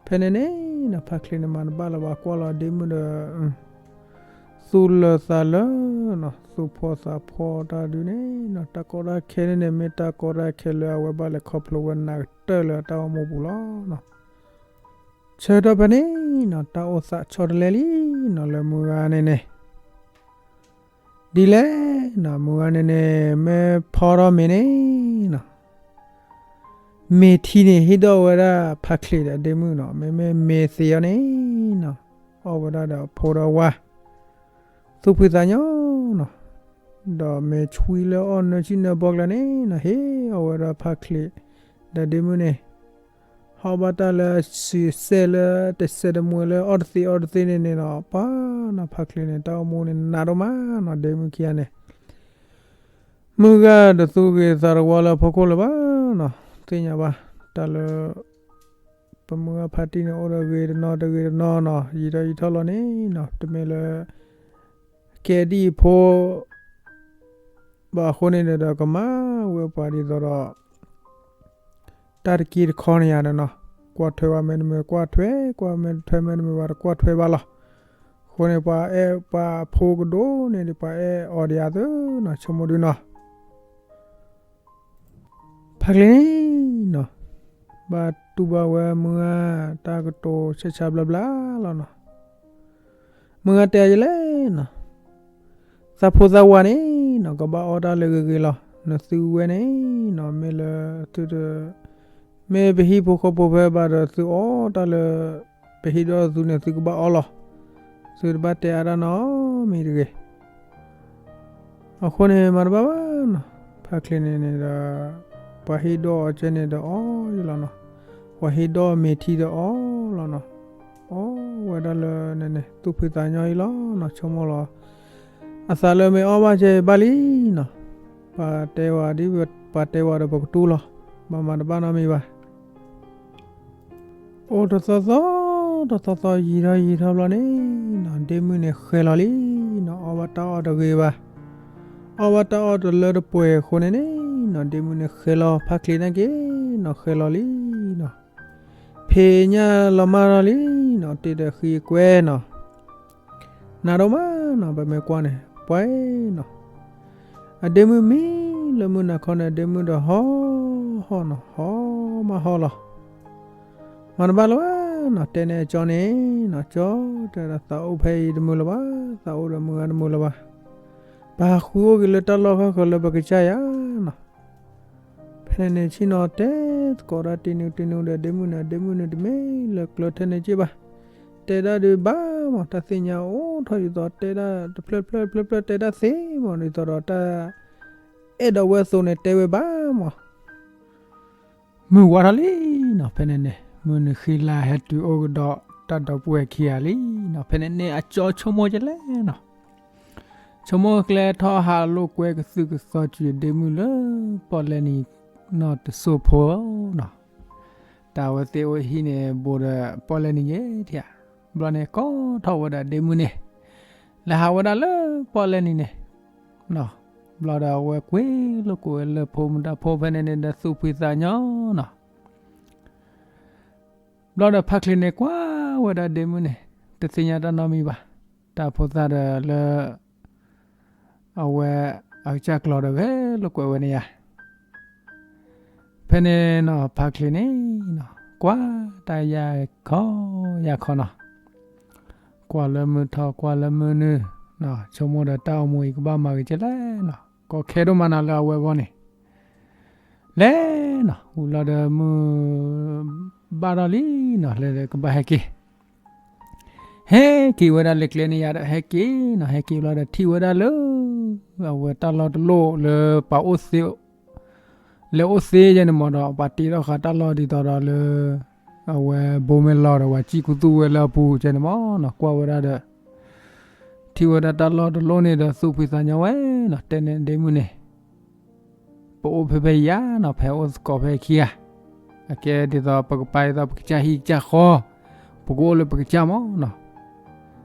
ဖဲန့ၣ်န့ၣ်နီၤ ဖါချ့န့ၣ်မၤတဘၣ်လၢၤဘၣ် ကွၢ်လီၤဒ့မုၣ်ဒီး သူၣ်လၢသးလၢနီၤ, သူၣ်ဖှီၣ်သးဖှီၣ်တၢ်ဒုးန့ၣ်နီၤ, တၢ်ကီတၢ်ခဲန့ၣ်န့ၣ် မ့ၢ်တၢ်ကီတၢ်ခဲလၢအဝဲဘၣ်လဲၤခီဖျိဝဲနးကတၢၢ်လၢအတၢ်အိၣ်မူပူၤလီၤနီၤ. ဆၢကတီၢ်ဖဲန့ၣ်နီၤ တၢ်အိၣ်သးဆီတလဲလံနီၤ လၢမုၢ်ဂၤန့ၣ်န့ၣ် ဒ်လဲၣ်နီၤ, မုၢ်ဂၤန့ၣ်န့ၣ် မ့ၢ်ဖီထီၣ်မ့ၤန့ၣ်နီၤ, မ့ၤထံန့ၣ် ဟ့ၣ်ဒီးဝဲဒၣ်ဖါချ့ဒီးအဒ့မုၣ်နီၤ, မ့မ့ၢ်မ့ၤသ့အီၤန့ၣ်နီၤ, အီၣ်ဝဲဒၣ်ဒီးအဖိဒီးအဝၤ သူၣ်ဖှံသးညီနီၤ, ဒီးမ့ၢ်ဆွံလၢအီၣ်နၢဆံၣ်နၢဘီကျါန့ၣ်နီၤ, ဟ့ၣ်အီၣ်ဝဲဒၣ်ဖါချ့ဒီးဒ့မုၣ်န့ၣ် ဟီၣ်ဘၣ်တၢ်လၢစံးစဲးလၢတစဲးတမှဲလၢအီၣ်တသ့အီတသ့န့ၣ်န့ၣ်နီၤ, ပှၤနီၤ ဖါချ့န့ၣ် တၢ်အိၣ်မူန့ၣ်နးဒိၣ်မးနီၤ, ဒ့မုၣ်ခံဂၤန့ၣ် မုၢ်ဂၤဒီးသူၣ်ဂ့ၤသးတဝါလၢအဖီခိၣ်လၢၤဘၣ်နီၤ, သ့ၣ်ညါဘၣ် တၢ်လၢ ပမုၢ်ဂၤဖါတံၢ်န့ၣ် အိၣ်ဒီးဂ့ၤတနီၤတဂ့ၤတနီၤနီၤ, ယံာ်ထီၣ်ယံာ်ထီၣ်လီၤန့ၣ်နီၤ, တမ့ၢ်လၢ ကဲဒ်အံၤဖိ ဘၣ်အဃိန့ၣ်ဒီး ကမၤဝဲပှၤဒ်သိးဒီး တၢ်တက့တခီန့ၣ်ယၤန့ၣ်နီၤ, ကွၢ်ထွဲဝဲမ့တမ့ၢ်ကွၢ်ထွဲ, ကွၢ်မ့ၢ်တထွဲမ့တမ့ၢ်ဘၣ်တကွၢ်ထွဲဘၣ်လီၤ. အဃိန့ၣ် ပှၤအဲၣ်ပှၤအဖိကဒိၣ်န့ၣ်ဒီး ပှၤအဲၣ်အီၤဒံးအါသုနီၤ, ဆိကမိၣ်ဒုနီၤ ဖါချ့န့ၣ်နီၤ, ဘၣ်တူၢ်ဘၣ်ဝဲမုၢ်ဂၤ တၢ်ကတိၤဆဲးဆါဘျါဘျါလီၤနီၤ. မုၢ်ဂၤတဲယလဲၣ်နီၤ, သးဖိသးဝၤန့ၣ်နီၤ ကဘၣ်အီၣ်တၢ်လၢဂ့ၤဂ့ၤလီၤ. နသုဝဲန့ၣ်နီၤ မ့ၢ်လၢသုတ မ့ၢ်ပဟံၣ်ဖိဃီဖိဖဲဘၣ်ဒီး သုအီၣ်တၢ်လၢ ပဟ့ၣ်ဒီးသုန့ၣ် သုကဘၣ်အီၣ်လီၤ. သုတဘၣ်တဲအါတၢ်နီတမံၤတဂ့ၤ. အဃိန့ၣ် မၤတဘၣ်ဘၣ်နီၤ, ဖါချ့န့ၣ်န့ၣ်ဒီး ပှၤဟ့ၣ်ဒီးအီၤကဲန့ၣ်ဒီးအီၣ်အံၤလီၤနီၤ, ပှၤဟ့ၣ်ဒီးမ့ၤထံဒီးအီၣ်လီၤနီၤ, အီၣ်ဝဲဒၣ်လၢန့ၣ်န့ၣ် သူၣ်ဖှံသးညီအံၤလီၤနီၤ, ဆိကမိၣ်လီၤ. အသးလၢမ့ၢ်အီၣ်ဘၣ်ကဲဘၣ်လံနီၤ, ပှၤတဲဝဲဒ် ပှၤတဲဝဲဒီးပကတူၢ်လီၤ, ဘၣ်မၤတဘၣ်နီတမံၤဘၣ်. အိၣ်တသီသီ တသီသီယံာ်ထီၣ်ယံာ်ထီၣ်ဘျီန့ၣ်နီၤ, ဒ့မုၣ်န့ၣ်ဃဲၤလီၤလံနီၤ, အီၣ်ဘၣ်တၢ်အီၣ်တဂ့ၤဘၣ်, အီၣ်ဘၣ်တၢ်အီၣ်တလၢတပှဲၤအဃိန့ၣ်န့ၣ်နီၤ, ဒ့မုၣ်န့ၣ်ဃဲၤလီၤ ဖါချ့န့ၣ်က့ၤနီၤ, ဃဲၤလီၤလံနီၤ, ဖံးညၣ်လီၤမၢ်ထီၣ်လံနီၤ, တ့ၢ်ဒီးဃံအကွဲနီၤ နၤဒိၣ်မးနီၤ, ပမ့ၢ်ကွၢ်န့ၣ် ပှဲၤနီၤ, အဒ့မုၣ်မံလၢမုၢ်နၤခီန့ၣ် အဒ့မုၣ်ဒီးဟီၣ်ဟီၣ်နီၤ, ဟီၣ်မးဟီၣ်လီၤ. မၤတဘၣ်လၢၤဘၣ်နီၤ, တဲန့ၢ်အကၠီန့ၣ်နီၤ, ကၠီတဲဒၣ် သးအိၣ်ဖဲအံၤတမုာ်လၢၤဘၣ်, သးအိၣ်ဒီးမုၢ်ဂၤတမုာ်လၢၤဘၣ်, ပဟးဃုအိၣ်က့ၤလၢတၢ်လီၢ်ခီဃၢၤလၢပကစၢ်ယၤနီၤ. ဖဲန့ၣ်န့ၣ် ဆ့ၣ်နီၤတဲသကိးတၢ်တနုၤတနုၤဒီး ဒ့မုၣ်န့ၣ် ဒ့မုၣ်န့ၣ် တမ့ၢ်လၢကျၢၤထဲန့ၣ်က့ဘၣ်, တဲဒၣ်ဒုးဘၣ်မး, တၢ်သ့ၣ်ညါအိၣ်ထီၣ်ဒ်သိး တဲဒၣ်တဖျၢၣ်တဖျၢၣ်တဖျၢၣ်တဖျၢၣ် တဲဒၣ်သ့မး, ဒ်သိးဒီးတၢ်အဲၣ်ဒိးဝဲအသိးန့ၣ် တဲဝဲဘၣ်မး. မုၢ်ဝါထီၣ်လံနီၤ, ဖဲန့ၣ်န့ၣ် မုၢ်နုာ်ဃံလၤဟဲတုၤအိၣ်ကဒီး တၢ်ဒီပုၢ်ဝဲၢ်ခံဂၤလံနီၤ. ဖဲန့ၣ်န့ၣ် အကၠီဆိကမိၣ်ကလဲၣ်နီၤ, ဆိကမိၣ်ကျဲထီၣ် ဟးလိာ်ကွဲကသုၣ်ကသီ စူၤဒ့မုၣ်လၢပီၣ်လဲၣ်နံၤနီၤတစိၢ်ဖိနီၤ. တၢ်ဝဲသ့ၣ်အိၣ်ဟံၣ်န့ၣ် ဘူးဒီးပီၣ်လဲၣ်နံၤယဲၢ်ထံဧါ. ဘျီန့ၣ် ကိးထီၣ်ဝဲဒၣ်ဒ့မုၣ်န့ၣ် လဲၤဟးဝဲဒၣ်လၢပီၣ်လဲၣ်နံၤန့ၣ် ဘျီဒီးအဝဲကွ့လိာ်ကွဲလၢဖိမုၣ်တၢ်ဖိဖဲန့ၣ်န့ၣ်ဒီး သူၣ်ဖှံသးညီနီၤ. ဘျီဒီးဖါချ့န့ၣ်ကွၢ် ဝဲဒၣ်ဒ့မုၣ်န့ၣ် တသ့ၣ်ညါတၢ်နီတမံၤဘၣ်. တၢ်ဖိသၣ်ဒီးလၢ အဝဲအကစၢ်ကျီၤဒီးဂဲၤလိာ်ကွဲဝဲန့ၣ်ယါ. ဖဲန့ၣ်နီၤ ဖါချ့န့ၣ်နီၤ ကွၢ်တၢ်ယၢ်ခီယၢ်ခီနီၤ, ကွၢ်လၢမုၢ်ထီၣ် ကွၢ်လၢမုၢ်နုာ်, ဆိကမိၣ်ဒီးတၢ်အိၣ်မူအံၤကဘၣ်မၤဂ့ၤကဲလဲၣ်နီၤ, ကီခဲဒိၣ်မးနီၤလၢအဝဲအဂီၢ်န့ၣ် လဲၤနီၤ, ဝံၤလီၤဒီးမုၢ်ဘၣ်ထီၣ်လံနီၤ လၢကဘၣ်ဟဲက့ၤ ဟဲက့ၤဝဲဒၣ်လၢကျဲန့ၣ်ယါဒီး ဟဲက့ၤနီၤ, ဟဲက့ၤဘျီဒီးထံၣ်ဝဲဒၣ်လၢ အဝဲတၢ်လီၢ်တလီၢ်လၢပှၤအိၣ်သ့ လဲၤအိၣ်သ့ယဲန့ၣ်မးဒီး ပှၤတ့ထီၣ်ဃာ်တၢ်လီၢ်ဒ်သိးဒီးလၢ အဝဲဘိမ့ၢ်လီၤဒီး ပှၤစံၣ်ကူသူၣ်ဝဲလၢအပူၤကဲန့ၣ်မးနီၤ, ကွၢ်ဝဲဒၣ်ဒီး ထံၣ်ဝဲဒၣ်တၢ်လီၢ်တလီၢ်န့ၣ်ဒီး သူၣ်ဖှံသးညီဝဲနီၤ, တဲန့ၣ်ဒ့မုၣ်န့ၣ် ပအိၣ်ဖဲဖဲယါနီၤ, ဖဲအိၣ်သကိးဖဲခံဂၤ, အကဲဒ်သိးပကပာ်ဒ်သိးပကစၢ်ဟံၣ်ကစၢ်ဃီ, ပကအိၣ်လၢပကစၢ်မးနီၤ.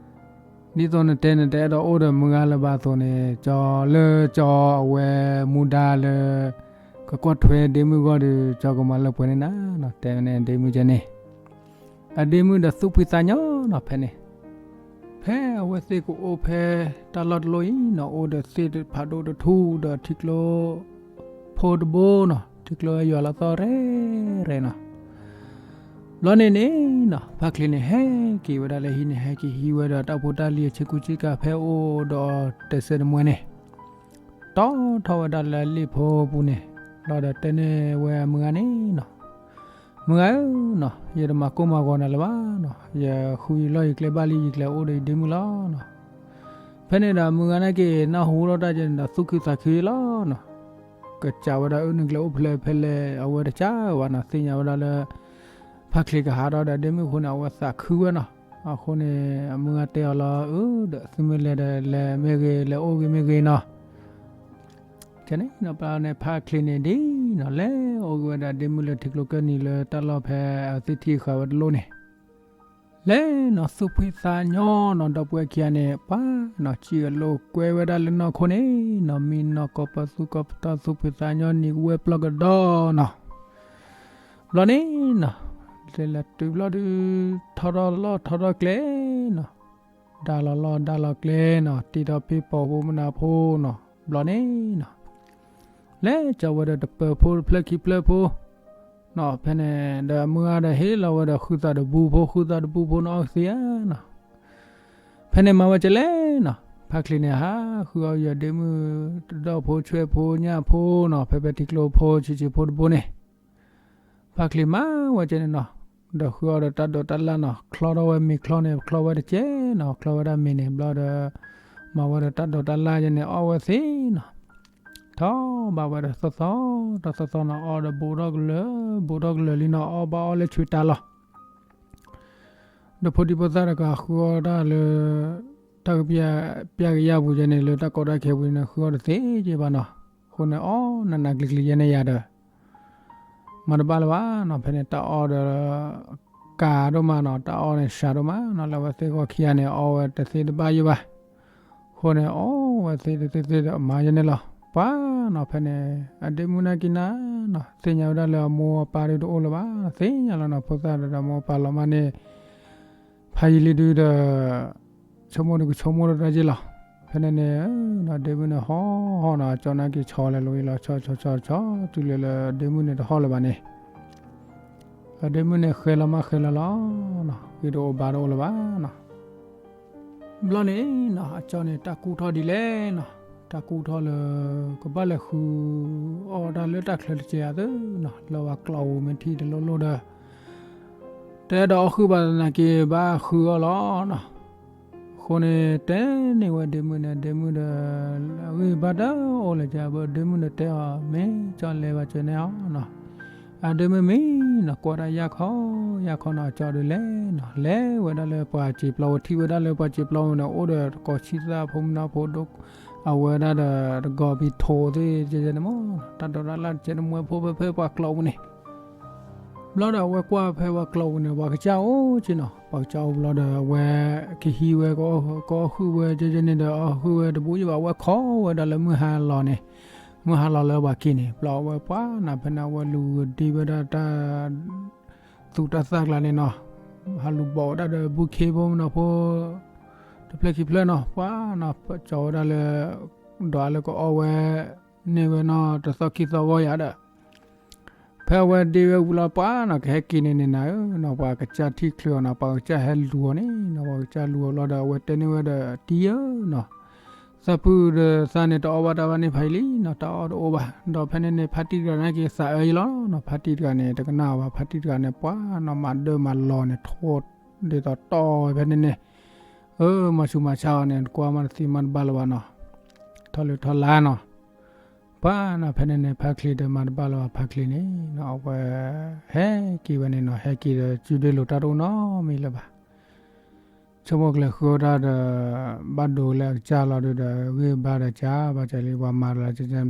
ဒ်သိးနတဲနတအဲၣ်ဒိးအိၣ်ဒီးမုၢ်ဂၤလၢၤဘၣ်အသိးန့ၣ် ကၠီလၢကၠီအဝဲမူဒါလၢ ကကွၢ်ထွဲဒ့မုၣ်အဂီၢ်ဒီး ကၠီကမၤလၢပှဲၤန့ၢ်နၤနီၤ, တဲန့ၣ်ဒ့မုၣ်ကဲန့ၣ် အဒ့မုၣ်ဒီးသူၣ်ဖှံသးညီနီၤ ဖဲန့ၣ် ဖဲအဝဲသ့ၣ်ကအိၣ်ဖဲတၢ်လီၢ်တလီၢ်အံၤနီၤ, အိၣ်ဒီးသ့ၣ်ဖးဒိၣ်တထူၣ်ဒီးထံကျိဖိတဘိနီၤ, ထံကျိယွၤလီၤသီရဲၣ်ရဲၣ်နီၤ. ဘျီန့ၣ်န့ၣ်နီၤ ဖါချ့န့ၣ် ဟဲက့ၤဝဲဒၣ်လၢဟံၣ်န့ၣ် ဟဲက့ၤဟံးဝဲဒီးတၢ်ဖိတၢ်လံၤအဆ့ကူဆ့ကၤဖဲအိၣ်ဒီးတစဲးတမှဲန့ၣ် တီထီၣ်ဝဲဒၣ်လၢအလ့ၣ်ဖိပူၤန့ၣ်, ဘျီဒီးတဲန့ၢ်ဝဲမုၢ်ဂၤန့ၣ်နီၤ, မုၢ်ဂၤဧၢနီၤ, ယတမၤကိၢ်မၤဂီၤနၤလၢၤဘၣ်နီၤ, ယဃုယလီၢ်ယကျဲဘၣ်လံ ယကျဲအိၣ်ဒီးယဒ့မုၣ်လီၤနီၤ. ဖဲန့ၣ်ဒီးမုၢ်ဂၤန့ၣ်က့ၤနၢ်ဟူထီၣ်တၢ်ကဲန့ၣ်ဒီး သူၣ်ခုသးခုလီၤနီၤ, ကစံးဝဲဒၣ်အၢ နကျဲအိၣ်ဖဲလဲၣ်ဖဲလဲၣ် အဝဲတကးဘၣ်နီၤ, သ့ၣ်ညါဝဲဒၣ်လၢ ဖါချ့ကဟးထီၣ်ဒီးဒ့မုၣ်အဃိန့ၣ် အဝဲသးခုဝဲနီၤ. အဃိန့ၣ် အမုၢ်ဂၤတဲအီၤလီၤ အၢ ဒီးသုမ့ၢ်လဲၤဒီးလဲၤမ့ၢ်ဂ့ၤ လဲၤအိၣ်ဂ့ၤမ့ၢ်ဂ့ၤနီၤ. ကဲန့ၣ်နီၤ ပှၤန့ၣ် ဖါချ့န့ၣ်ဒ်နီၤ လဲၤအိၣ်ဂ့ၤဝဲဒၣ်ဒ့မုၣ်လၢထံကျိကၢၢ်နံၤလၢတၢ်လီၢ်ဖဲအဝဲသ့ၣ်ထံၣ်ဃာ်ဝဲတလိၣ်န့ၣ် လဲၤနီၤ သူၣ်ဖှံသးညီနီၤ, ဒီပုၢ်ဝဲၢ်ခံဂၤန့ၣ် ပှၤနီၤ စံၣ်အလိာ်ကွဲဝဲဒၣ်လၢနီၢ်ခိန့ၣ်နီၤ, မံနီၤ ကိးပသူကိးပတီၢ် သူၣ်ဖှံသးညီ နံၤကဝဲၢ်ပျီကဒီးနီၤ. ဘျီန့ၣ်နီၤ လဲၤလဲၤတုၤဘျီဒုး ထီထီၣ်လီၢ်ထီထီၣ်ကျဲနီၤ, ဒါလီၤလီၢ်ဒါလီၤကျဲနီၤ, တ့ထီၣ်ပ့ၢ်ပိာ်ဖိမနုၤဖိနီၤ, ဘျီန့ၣ်နီၤ လဲၤကၠီဝဲဒီးတပၢၤဖိ တဖျၢၣ်ခံဖျၢၣ်ဖိနီၤ. ဖဲန့ၣ်ဒီး အမုၢ်ဂၤဒီးဟ့ၣ်လီၤဝဲဒီး ဃုသးတဘူဖိ ဃုသးတဘူဖိန့ၣ် အီၣ်သ့ဧါနီၤ. ဖဲန့ၣ်မၤဝဲကဲလဲၣ်နီၤ, ဖါချ့န့ၣ် ဟးဃုအီၣ်ယဒ့မုၣ် တဒီၣ်ဖိဆွဲၣ်ဖိညၣ်ဖိနီၤ, ဖဲဖဲထံကျိဖိဆံးဆံးဖိတဘိန့ၣ် ဖါချ့မၤဝဲကဲန့ၣ်နီၤ, ဒီးဃုအီၣ်ဒီးတၢ်ဒိးတၢ်လၢ်နီၤ, ချီထီၣ်ဝဲမ့ၤချီန့ၣ် ချီဝဲတကဲနီၤ, ချီဝဲဒၣ်မ့ၤန့ၣ် ဘျီဒီး မၤဝဲဒီးတၢ်ဒိးတၢ်လၢ်ယဲန့ၣ် အီၣ်ဝဲသ့နီၤ. ထီၣ်ဘၣ်ဝဲဒီးသီသီ တၢ်သီသီနီၤ, အီၣ်ဒီးဘူးထီၣ်ကလၢာ် ဘူးထီၣ်ကလၢာ်လံနီၤ, အီၣ်ဘၣ်အီၣ်လၢဆူးတၢ်လီၤ. ဒီးဖိဒံဖိသၣ်တဂၤဃုအီၣ်တၢ်လၢ တၢ်ကပျၢ်ကယၢ်ပူၤယဲန့ၣ် လၢတၢ်ကီတၢ်ခဲပူၤန့ၣ် ဃုအီၣ်တသ့ကဲဘၣ်နီၤ. အဃိန့ၣ် အီၣ်နးနးကျံၤကျံၤယဲန့ၣ်ယၤဒီး မၤတဘၣ်လၢၤဘၣ်နီၤ, ဖဲန့ၣ်တၢ်အီၣ်ဒီး ကၤဒိၣ်မးနီၤ, တၢ်အီၣ်န့ၣ်စှၤဒိၣ်မးနီၤ, လၢအဝဲသ့ၣ်ဂီၢ်ခံဂၤန့ၣ် အီၣ်ဝဲတသ့တဘၣ်ယဲဘၣ်. အဃိန့ၣ် အီၣ်ဝဲသ့တသ့သ့ဒီး မၤယဲန့ၣ်လီၤ. ပှၤနီၤ ဖဲန့ၣ် အဒ့မုၣ်နာ်က့ၤနၤနီၤ, သ့ၣ်ညါဝဲဒၣ်လၢအမိၢ်အပၢ်ဒုးတအိၣ်လၢၤဘၣ်, သ့ၣ်ညါလီၤနီၤ, ဖိသၣ်ဒီးအမိၢ်အပၢ်လီၤမးန့ၣ် ဖးယံာ်လံဒုးဒီး ဆိကမိၣ်ဒုးကဆိကမိၣ်ဒီးတၢ်က့ၢ်လီၤ. ဖဲန့ၣ်န့ၣ် အဒ့မုၣ်န့ၣ်ဟီၣ်ဟီၣ်နီၤ, အကၠီနာ်က့ၤဆီလဲၤလိၤအံၤလီၤ, ဆီဆီဆီဆီ တုၤလၢလၢအဒ့မုၣ်န့ၣ်တဟီၣ်လၢၤဘၣ်န့ၣ် အဒ့မုၣ်န့ၣ်ဃဲလီၤမးဃဲလီၤလီၤနီၤ, ဂ့ၤတအိၣ်ဘၣ်တအိၣ်လၢၤဘၣ်နီၤ. ဘျီန့ၣ်နီၤ အကၠီန့ၣ် တၢ်ကူၣ်ထီၣ်ဒ်လဲၣ်နီၤ, တၢ်ကူၣ်ထီၣ်လၢ ကဘၣ်လဲၤဃုအီၣ်တၢ်လၢတၢ်ချၢတစဲးအသိးနီၤ, လၢပှၤကျီၢ်ပူၤမ့ၢ်ထံၣ်တလိၣ်လိၣ်ဒီး တအဲၣ်ဒိးအီၣ်ဃုာ်ဘၣ်သနာ်က့ ဘၣ်ဃုအီၣ်လီၤနီၤ. အဃိန့ၣ် တဲန့ၢ်ဝဲဒ့မုၣ်န့ၣ် ဒ့မုၣ်ဒီး အဂံၢ်ဘါတအိၣ်လၢၤကဘၣ်, ဒ့မုၣ်န့ၣ်တဲအီၤ မ့ၢ်ကၠီလဲၤဘၣ်စၢၤန့ၢ်အီၤနီၤ. အဒ့မုၣ်မံနီၤ ကွၢ်တၢ်ယၢ်ခီယၢ်ခီနီၤ, အကၠီဒုးလဲၤနီၤ, လဲၤဝဲဒၣ်လၢပှၤစံာ်ပျီဝဲ, ထံၣ်ဝဲဒၣ်လၢပှၤစံာ်ပျီဝဲန့ၣ် အိၣ်ဒီးတကိးဆံသၣ်ဖိမုၢ်နၤဖိဒိၣ်, အဝဲဒၣ်ဒီးတဂီၤပံၤထိးသ့ၣ်ကဲန့ၣ်မး, တၢ်ဒိးတၢ်လၢ်တကဲန့ၣ်မွဲဖိဖဲဖဲပှၤကျီၢ်ပူၤန့ၣ် ဘျီဒီးအဝဲကွၢ်ဖဲပှၤကျီၢ်ပူၤန့ၣ် ပှၤကစၢ်အိၣ်က့နီၤ, ပှၤကစၢ်အိၣ်ဘျီဒီး အဝဲကဟံးဝဲ ကအီၣ်ဃုာ်ဝဲကဲန့ၣ်ဒီး အီၣ်ဃုာ်ဝဲတဘူးယဘၣ်, အဝဲခိးဝဲဒၣ်လၢမုၢ်ဟါလီၤန့ၣ်, မုၢ်ဟါလီၤလၢပှၤက့ၤန့ၣ်, ဘျီအဝဲပှၤနၤဖဲန့ၣ် အဝဲလူၤဒ့ဝဲဒၣ်တၢ် သူၣ်တၢ်သၣ်ကျါန့ၣ်နီၤ, ဟးလူၤဘီၣ်ဝဲဒၣ်ဒီး ဘုခ့ဖိမုၢ်နီၤဖိ တဖျၢၣ်ခံဖျၢၣ်နီၤ ပှၤနီၤ ကၠီၤဝဲဒၣ်လၢ ဒီးလၢကအီၣ်ဝဲ န့ၢ်ဝဲနီၤတသီခံသီဂီၢ်ယၤဒီး ဖဲအဝဲဒ့ဝဲဝံၤလီၤ ပှၤနီၤ ကဟဲက့ၤန့ၣ်န့ၣ်နၤဧၢနီၤ ပှၤကစၢ်ထံၣ်ချုးအီၤနီၤ ပှၤကစၢ်ဟဲလူၤအီၤန့ၣ်နီၤ ပှၤကစၢ်လူၤအီၤလီၤဒီး အဝဲတဲန့ၢ်ဝဲဒီး တံၢ်ဧၢနီၤ သးပုၢ်ဒီးသးန့ၣ် တအီၣ်ဘၣ်တၢ်ဘၣ်န့ၣ်ဖးအံၤလံနီၤ တၢ်အီၣ်တအိၣ်ဘၣ် ဒီးဖဲန့ၣ်န့ၣ် ဖါတံၢ်တဂၤန့ၣ်က့ၤသးအၢယလီၤနီၤ ဖါတံၢ်တဂၤန့ၣ် တကနၣ်ဘၣ် ဖါတံၢ်တဂၤန့ၣ် ပှၤနီၤမၤဒၢမၤလီၤန့ၣ် ထိၣ်ဒ်သိးတီၢ်ဝဲဖဲန့ၣ်န့ၣ် အၢ မၤဆူးမၤဆါအီၤန့ၣ် ကွၢ်မးတသ့မးတဘၣ်လၢၤဘၣ်နီၤ ထီၣ်လၢထီၣ်လါနီၤ ပှၤနီၤ ဖဲန့ၣ်န့ၣ် ဖါချ့ဒီးမၤတဘၣ်လၢၤဘၣ် ဖါချ့န့ၣ်နီၤ အဝဲ ဟဲက့ၤဝဲန့ၣ်နီၤ ဟဲက့ၤဒီး စုဒ့လိာ်တၢ်တအိၣ်နီတမံၤလၢၤဘၣ် ဆိကမိၣ်ကျဲးဃုအီၣ်တၢ်ဒီး ဘၣ်ဒိလၢအကစၢ်လီၤဒုးဒီး ဂံၢ်ဘါဒီးကၢ်ဘၣ်ကၢ်လံ ပှၤမၤတလၢကၢ်ကၢ်ဘျီဒုး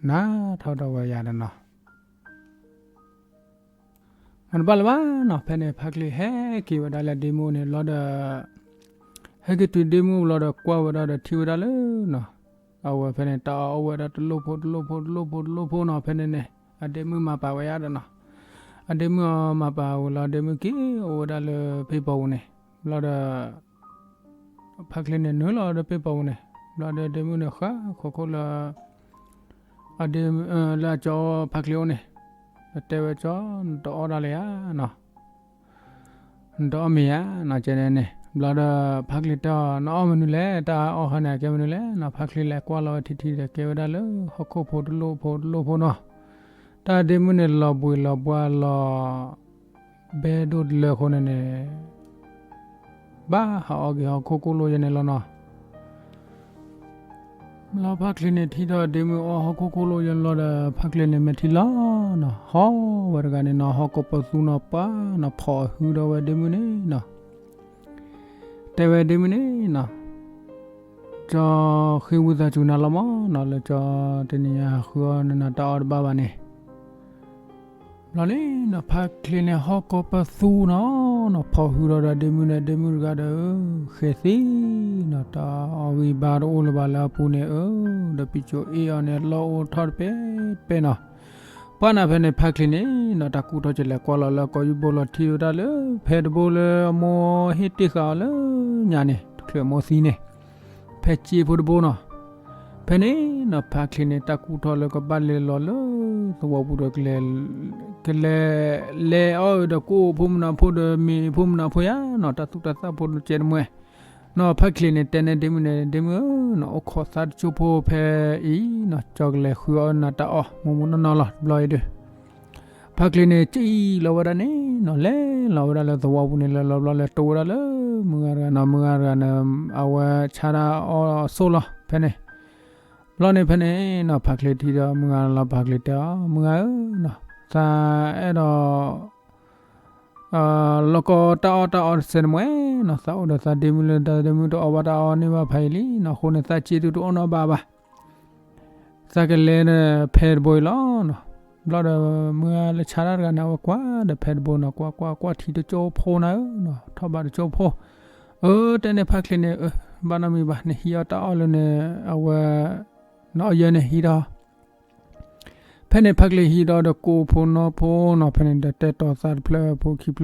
နါထီၣ်ဒီးဝဲယၤဒီးနီၤ မၤတဘၣ်လၢၤဘၣ်နီၤ ဖဲန့ၣ် ဖါချ့ဟဲက့ၤဝဲဒၣ်လၢဒ့မုၣ်အိၣ်န့ၣ်လီၤဒီး ဟဲက့ၤတုၤဒ့မုၣ်အိၣ်လီၤဒီး ကွၢ်ဝဲဒၣ်ဒီးထံၣ်ဝဲဒၣ်လၢနီၤ အဝဲဖဲန့ၣ် တၢ်အီၣ်အိၣ်ဝဲဒၣ်တလိၣ်ဖိတလိၣ်ဖိတလိၣ်ဖိတလိၣ်ဖိနီၤ ဖဲန့ၣ်န့ၣ် အဒ့မုၣ်မၤပာ်ဝဲယၤဒီးနီၤ အဒ့မုၣ်အီၤမၤပာ်ဝံၤလီၤ ဒ့မုၣ်က့ၤအိၣ်ဝဲဒၣ်လၢပ့ၢ်ပီၤပူၤန့ၣ် ဘျီဒီး ဖါချ့န့ၣ်နုာ်လီၤဒီးပ့ၢ်ပီၤပူၤန့ၣ် ဘျီဒီးဒ့မုၣ်န့ၣ်ဃၣ်ခိၣ်ခိၣ်လၢ အဒ့ လၢအကၠီဖါချ့အိၣ်န့ၣ် တဲဝဲကၠီ နတအီၣ်ဒၣ်လၢၤဧါနီၤ နတအီၣ်မ့ၤဧါနီၤ ကဲန့ၣ်န့ၣ် ဘျီဒီးဖါချ့တဲအီၤ နအီၣ်မနုၤလဲၣ် တၢ်အီၣ်ဟါန့ၣ် အကဲမနုၤလဲၣ်နီၤ ဖါချ့လဲၤကွၢ်လီၤဝဲထံထံဒီး ကဲဝဲဒၣ်လၢ ဟီၣ်ခိၣ်ဖိတလိၣ်ဖိတလိၣ်ဖိနီၤ တၢ်ဒ့မုၣ်န့ၣ် လီၤဘှံးလီၤဘှါလီၤ ဘဲဒိၣ်တလၢအဃိန့ၣ်န့ၣ် ဘၣ်ဟးအီက့ၤဟီၣ်ခိၣ်ကိၣ်လိယဲန့ၣ်လီၤနီၤ လီၤဖါချ့န့ၣ်ထံၣ်ဒီးဒ့မုၣ်အီၣ်ဟီၣ်ခိၣ်ကိၣ်လိယဲန့ၣ်လီၤဒီး ဖါချ့န့ၣ်မဲာ်ထံလီၤနီၤ ဟီၣ်ဝဲတဂၤန့ၣ်နီၤ ဟီၣ်ကိးပသူနီၤ ပှၤနီၤဖီၣ်အဟူဒီးဝဲဒ့မုၣ်န့ၣ်နီၤ တဲဝဲဒ့မုၣ်န့ၣ်နီၤ ကၠီဃ့ဝံသးစူၤနၤလီၤမးနီၤ လၢကၠီတနံၤညါဟးဃုအီၣ်နၤတၢ်အီၣ်တဘၣ်ဘၣ်န့ၣ် ဘျီန့ၣ်နီၤ ဖါချ့န့ၣ် ဟီၣ်ကိးပသူနီၤနီၤ ဖီၣ်ဟူဒီးဒီးဒ့မုၣ်ဒီး ဒ့မုၣ်တဂၤဒီး ဃဲၤသံနီၤ တၢ်အီၣ်ဂံၢ်ဘါတအိၣ်လၢၤဘၣ်လၢအပူၤန့ၣ် အၢ ဒီးပံၤစိၤအ့ၣ်အီၤန့ၣ် လီၢ်အိၣ်ထီၣ်တပဲပဲနီၤ ပှၤနီၤဖဲန့ၣ် ဖါချ့န့ၣ်နီၤ တၢ်ကူၣ်ထီၣ်ကလဲၤကွၢ်လီၤလၢကီၢ်ယူဘိလီၤ ထံၣ်ဝဲဒၣ်လၢ ဖဲတဘိလၢအမိၢ်ဟ့ၣ်တ့ၢ်ဃာ်အီၤလၢညါန့ၣ် တချုးအမိၢ်သံန့ၣ် ဖဲစ့ဖိတဘိနီၤ ဖဲန့ၣ်နီၤ ဖါချ့န့ၣ် တၢ်ကူၣ်ထီၣ်လၢကဘၣ်လဲၤလီၤလၢသဝီပူၤဒီး ကလဲၤ ကလဲၤ လဲၤအီၣ်ဒီးကိၣ်ဖိမုၣ်နီၤဖိဒီးမ့ၤဖိမုၣ်နီၤဖိယါနီၤ တၢ်သူၣ်တၢ်သၣ်ဖိတကဲတမှဲ နီၤ ဖါချ့န့ၣ် တဲန့ၢ်ဒ့မုၣ်န့ၣ် ဒ့မုၣ်ဧၢနီၤ အိၣ်ခိးသးတကၠိဖိဖဲအံၤနီၤ ကၠီကလဲၤဃုအီၣ်နၤတၢ်အီၣ် မူမူနီၢ်နီၢ်လီၤ တဘျီအံၤဒီး ဖါချ့န့ၣ် ကံၣ်လီၤဝဲဒၣ်န့ၣ်နီၤ လဲၤလီၤဝဲဒၣ်လၢသဝီပူၤန့ၣ် လဲၤလီၤဘျီလဲၤတိၢ်ဝဲဒၣ်လၢ မုၢ်ဂၤတဂၤနီၤ မုၢ်ဂၤတဂၤန့ၣ် အဝဲဆါတၢ်အီၣ်ဆိၣ်လီၤ ဖဲန့ၣ် ဘျီန့ၣ်ဖဲန့ၣ်နီၤ ဖါချ့ထံၣ်ဒီးမုၢ်ဂၤလီၤ ဖါချ့တဲအီၤ မုၢ်ဂၤဧၢနီၤ သးအဲၣ်ဒိး လီၢ်ကီတၢ်အီၣ်တၢ်အီတစဲးတမှဲနီၤ သးအိၣ်ဒီးသးဒ့မုၣ်လၢ တၢ်ဒ့မုၣ်တအီၣ်ဘၣ်တၢ်အီန့ၢ်ဘၣ်ဖးအံၤလံနီၤ အဃိန့ၣ် သးစ့ဒုတအိၣ်နီတဘ့ၣ်ဘၣ် သးကလဲၤဒီးဖဲတဘိအံၤလီၤနီၤ ဘျီဒီးမုၢ်ဂၤလၢဆါတၢ်တဂၤန့ၣ် အဝဲကွၢ်ဒီးဖဲတဘိနီၤ ကွၢ်ကွၢ်ကွၢ်ထံတကၠိဖိနၤဧၢနီၤ ထီၣ်ဘးတကၠိဖိ အၢ တဲန့ၢ်ဖါချ့န့ၣ် အၢ ဘၣ်နီတမံၤဘၣ် နဟံးအီၣ်တၢ်အီၣ်လၢန့ၣ် အဝဲ နအီၣ်ယဲန့ၣ်ဟံးဒီး ဖဲန့ၣ်ဖါချ့ဟံးဒီးဒီးကိၣ်ဖိနီၢ်ဖိနီၤ ဖဲန့ၣ်ဒီးတဲတီၤသးတဖျၢၣ်ဖိခံဖျၢၣ်ဖိဒီးဃု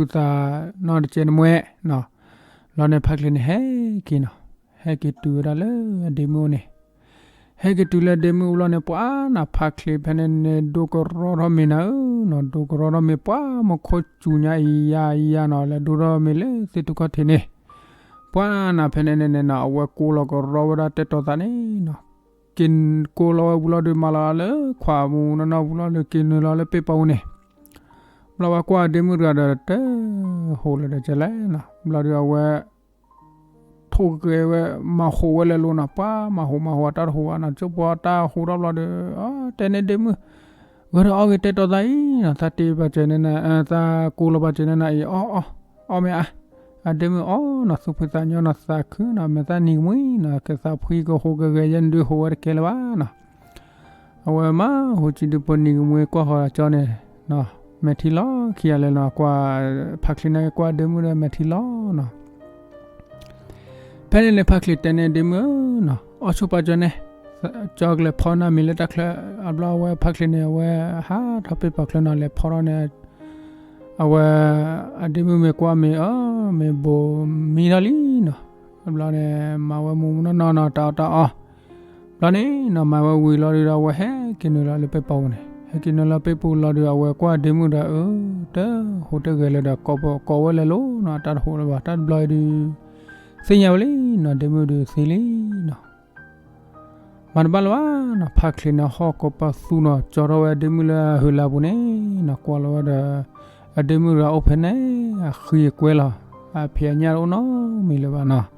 သးနီတကဲတမှဲနီၤ လီၤန့ၣ်ဖါချ့န့ၣ်ဟဲက့ၤနီၤ ဟဲက့ၤတုၤဝဲဒၣ်လၢအဒ့မုၣ်အိၣ်န့ၣ် ဟဲက့ၤတုၤလၢဒ့မုၣ်အိၣ်လီၤန့ၣ် ပှၤနီၤဖါချ့ဖဲန့ၣ်န့ၣ် ဒိကရီထီၣ်မ့ၤနၤဧၢနီၤ ဒိကရီထီၣ်မ့ၤ ပှၤမူခိၣ်စူၤညါအံၤယါအံၤယါနီၤ လဲၤဒိထီၣ်မ့ၤလၢသ့ၣ်ထူၣ်ခီၣ်ထံးန့ၣ် ပှၤနီၤဖဲန့ၣ်န့ၣ်နီၤ အဝဲကိၢ်လီၤကရီဝဲဒၣ်တဲတီၤသးန့ၣ်နီၤ က့ၤကိၢ်လီၤဝဲဝံၤလီၤဒီး မၤလီၤလၢခွးမူနီၢ်နီၢ်ဝံၤလီၤဒီး က့ၤနုာ်လီၤလၢပ့ၢ်ပီပူၤန့ၣ် ဘျီဝဲကွၢ်ဒ့မုၣ်တဂၤဒီး တဟူးလၢၤဒီးကလဲၣ်နီၤ ဘျီဒီးအဝဲ ထိၣ်ကဲဝဲ မၤဟူးဝဲလဲၤလိၤနီၤ ပှၤမၤဟူးမၤဟူးအတၢ်တဟူးဘၣ်နီၤ ကၠိဖိအတၢ်ဟူးထီၣ်ဘျီဒီး တဲန့ၢ်ဒ့မုၣ် ဂဲၤဒီးအီၣ်ဂ့ၤတဲတီၤသးအံၤနီၤ သးတ့ဘၣ်စၢၤန့ၢ်နၤ သးကိၢ်လီၤဘၣ်စၢၤန့ၢ်နၤအံၤ အီၣ်အီၣ် အီၣ်မ့ၢ်အါ အဒ့မုၣ်အီၣ်နီၤ သူၣ်ဖှံသးညီနီၤ သးခုနီၤ မဲာ်သၣ်နံၤကမှံနီၤ ကသးဖှံကဟူးကဂဲၤယဲၢ်နဒုးဟူးဝဲတကဲလၢၤဘၣ်နီၤ အဝဲမၤဟူးကံဒုးဖိနံၤကမှံကွၢ်ဃီၤကၠီန့ၣ် မဲာ်ထံလီၤခံဂၤလၢာ်နီၤ ကွၢ် ဖါချ့န့ၣ်ကွၢ်ဒ့မုၣ်ဒီးမဲာ်ထံလီၤနီၤ ဖဲန့ၣ်န့ၣ် ဖါချ့တဲန့ၢ်ဒ့မုၣ်ဧၢနီၤ အီၣ်ဆိပာ်ကၠီန့ၣ် ကၠီကလဲၤဖီနၤမ့ၤလၢတၢ်ချၢ အဘျီအဝဲဖါချ့န့ၣ် အဝဲဟးထီၣ်ပ့ၢ်ပီချၢနီၤ လဲၤဖီထီၣ်န့ၣ် အဝဲ အဒ့မုၣ်မ့ၢ်ကွၢ်မ့ၢ်အၢ မ့ၢ်ဘိးမံထီၣ်လံနီၤ, ဘျီန့ၣ် မၤဝဲမူးမူးနီၢ်နီၢ်နီၤ တၢ်အီၣ်တၢ်အီ, ဘျီန့ၣ်နီၤ မၤဝဲဝံၤလီၤဒုးဒီး အဝဲဟဲက့ၤနုာ်လီၤလၢပ့ၣ်ပူၤန့ၣ်, ဟဲက့ၤနုာ်လီၤပ့ၣ်ပူၤလီၤဒုး အဝဲကွၢ်ဒ့မုၣ်ဒီး အၢ တဟူးတဂဲၤလၢၤဒီး ကိးဝဲလၢၤလီၤနီၤ, တၢ်တဟူးလၢၤဘၣ် တၢ်တဘျီအံၤဒုး သ့ၣ်ညါဝဲလံနီၤ ဒ့မုၣ်ဒုးသံလံနီၤ. မၤတဘၣ်လၢၤဘၣ်နီၤ ဖးချ့န့ၣ် ဟီၣ်ကိးပသူနီၤ ကၠီထီၣ်ဝဲဒ့မုၣ်လၢအဟုးလၢအပူၤန့ၣ်နီၤ ကွၢ်လီၤဝဲဒီး အဒ့မုၣ်တဂၤအိၣ်ဖဲန့ၣ် အဃံအကွဲလီၤ, အဖံးအညၣ်တအိၣ်နီတမံၤလၢၤဘၣ်နီၤ.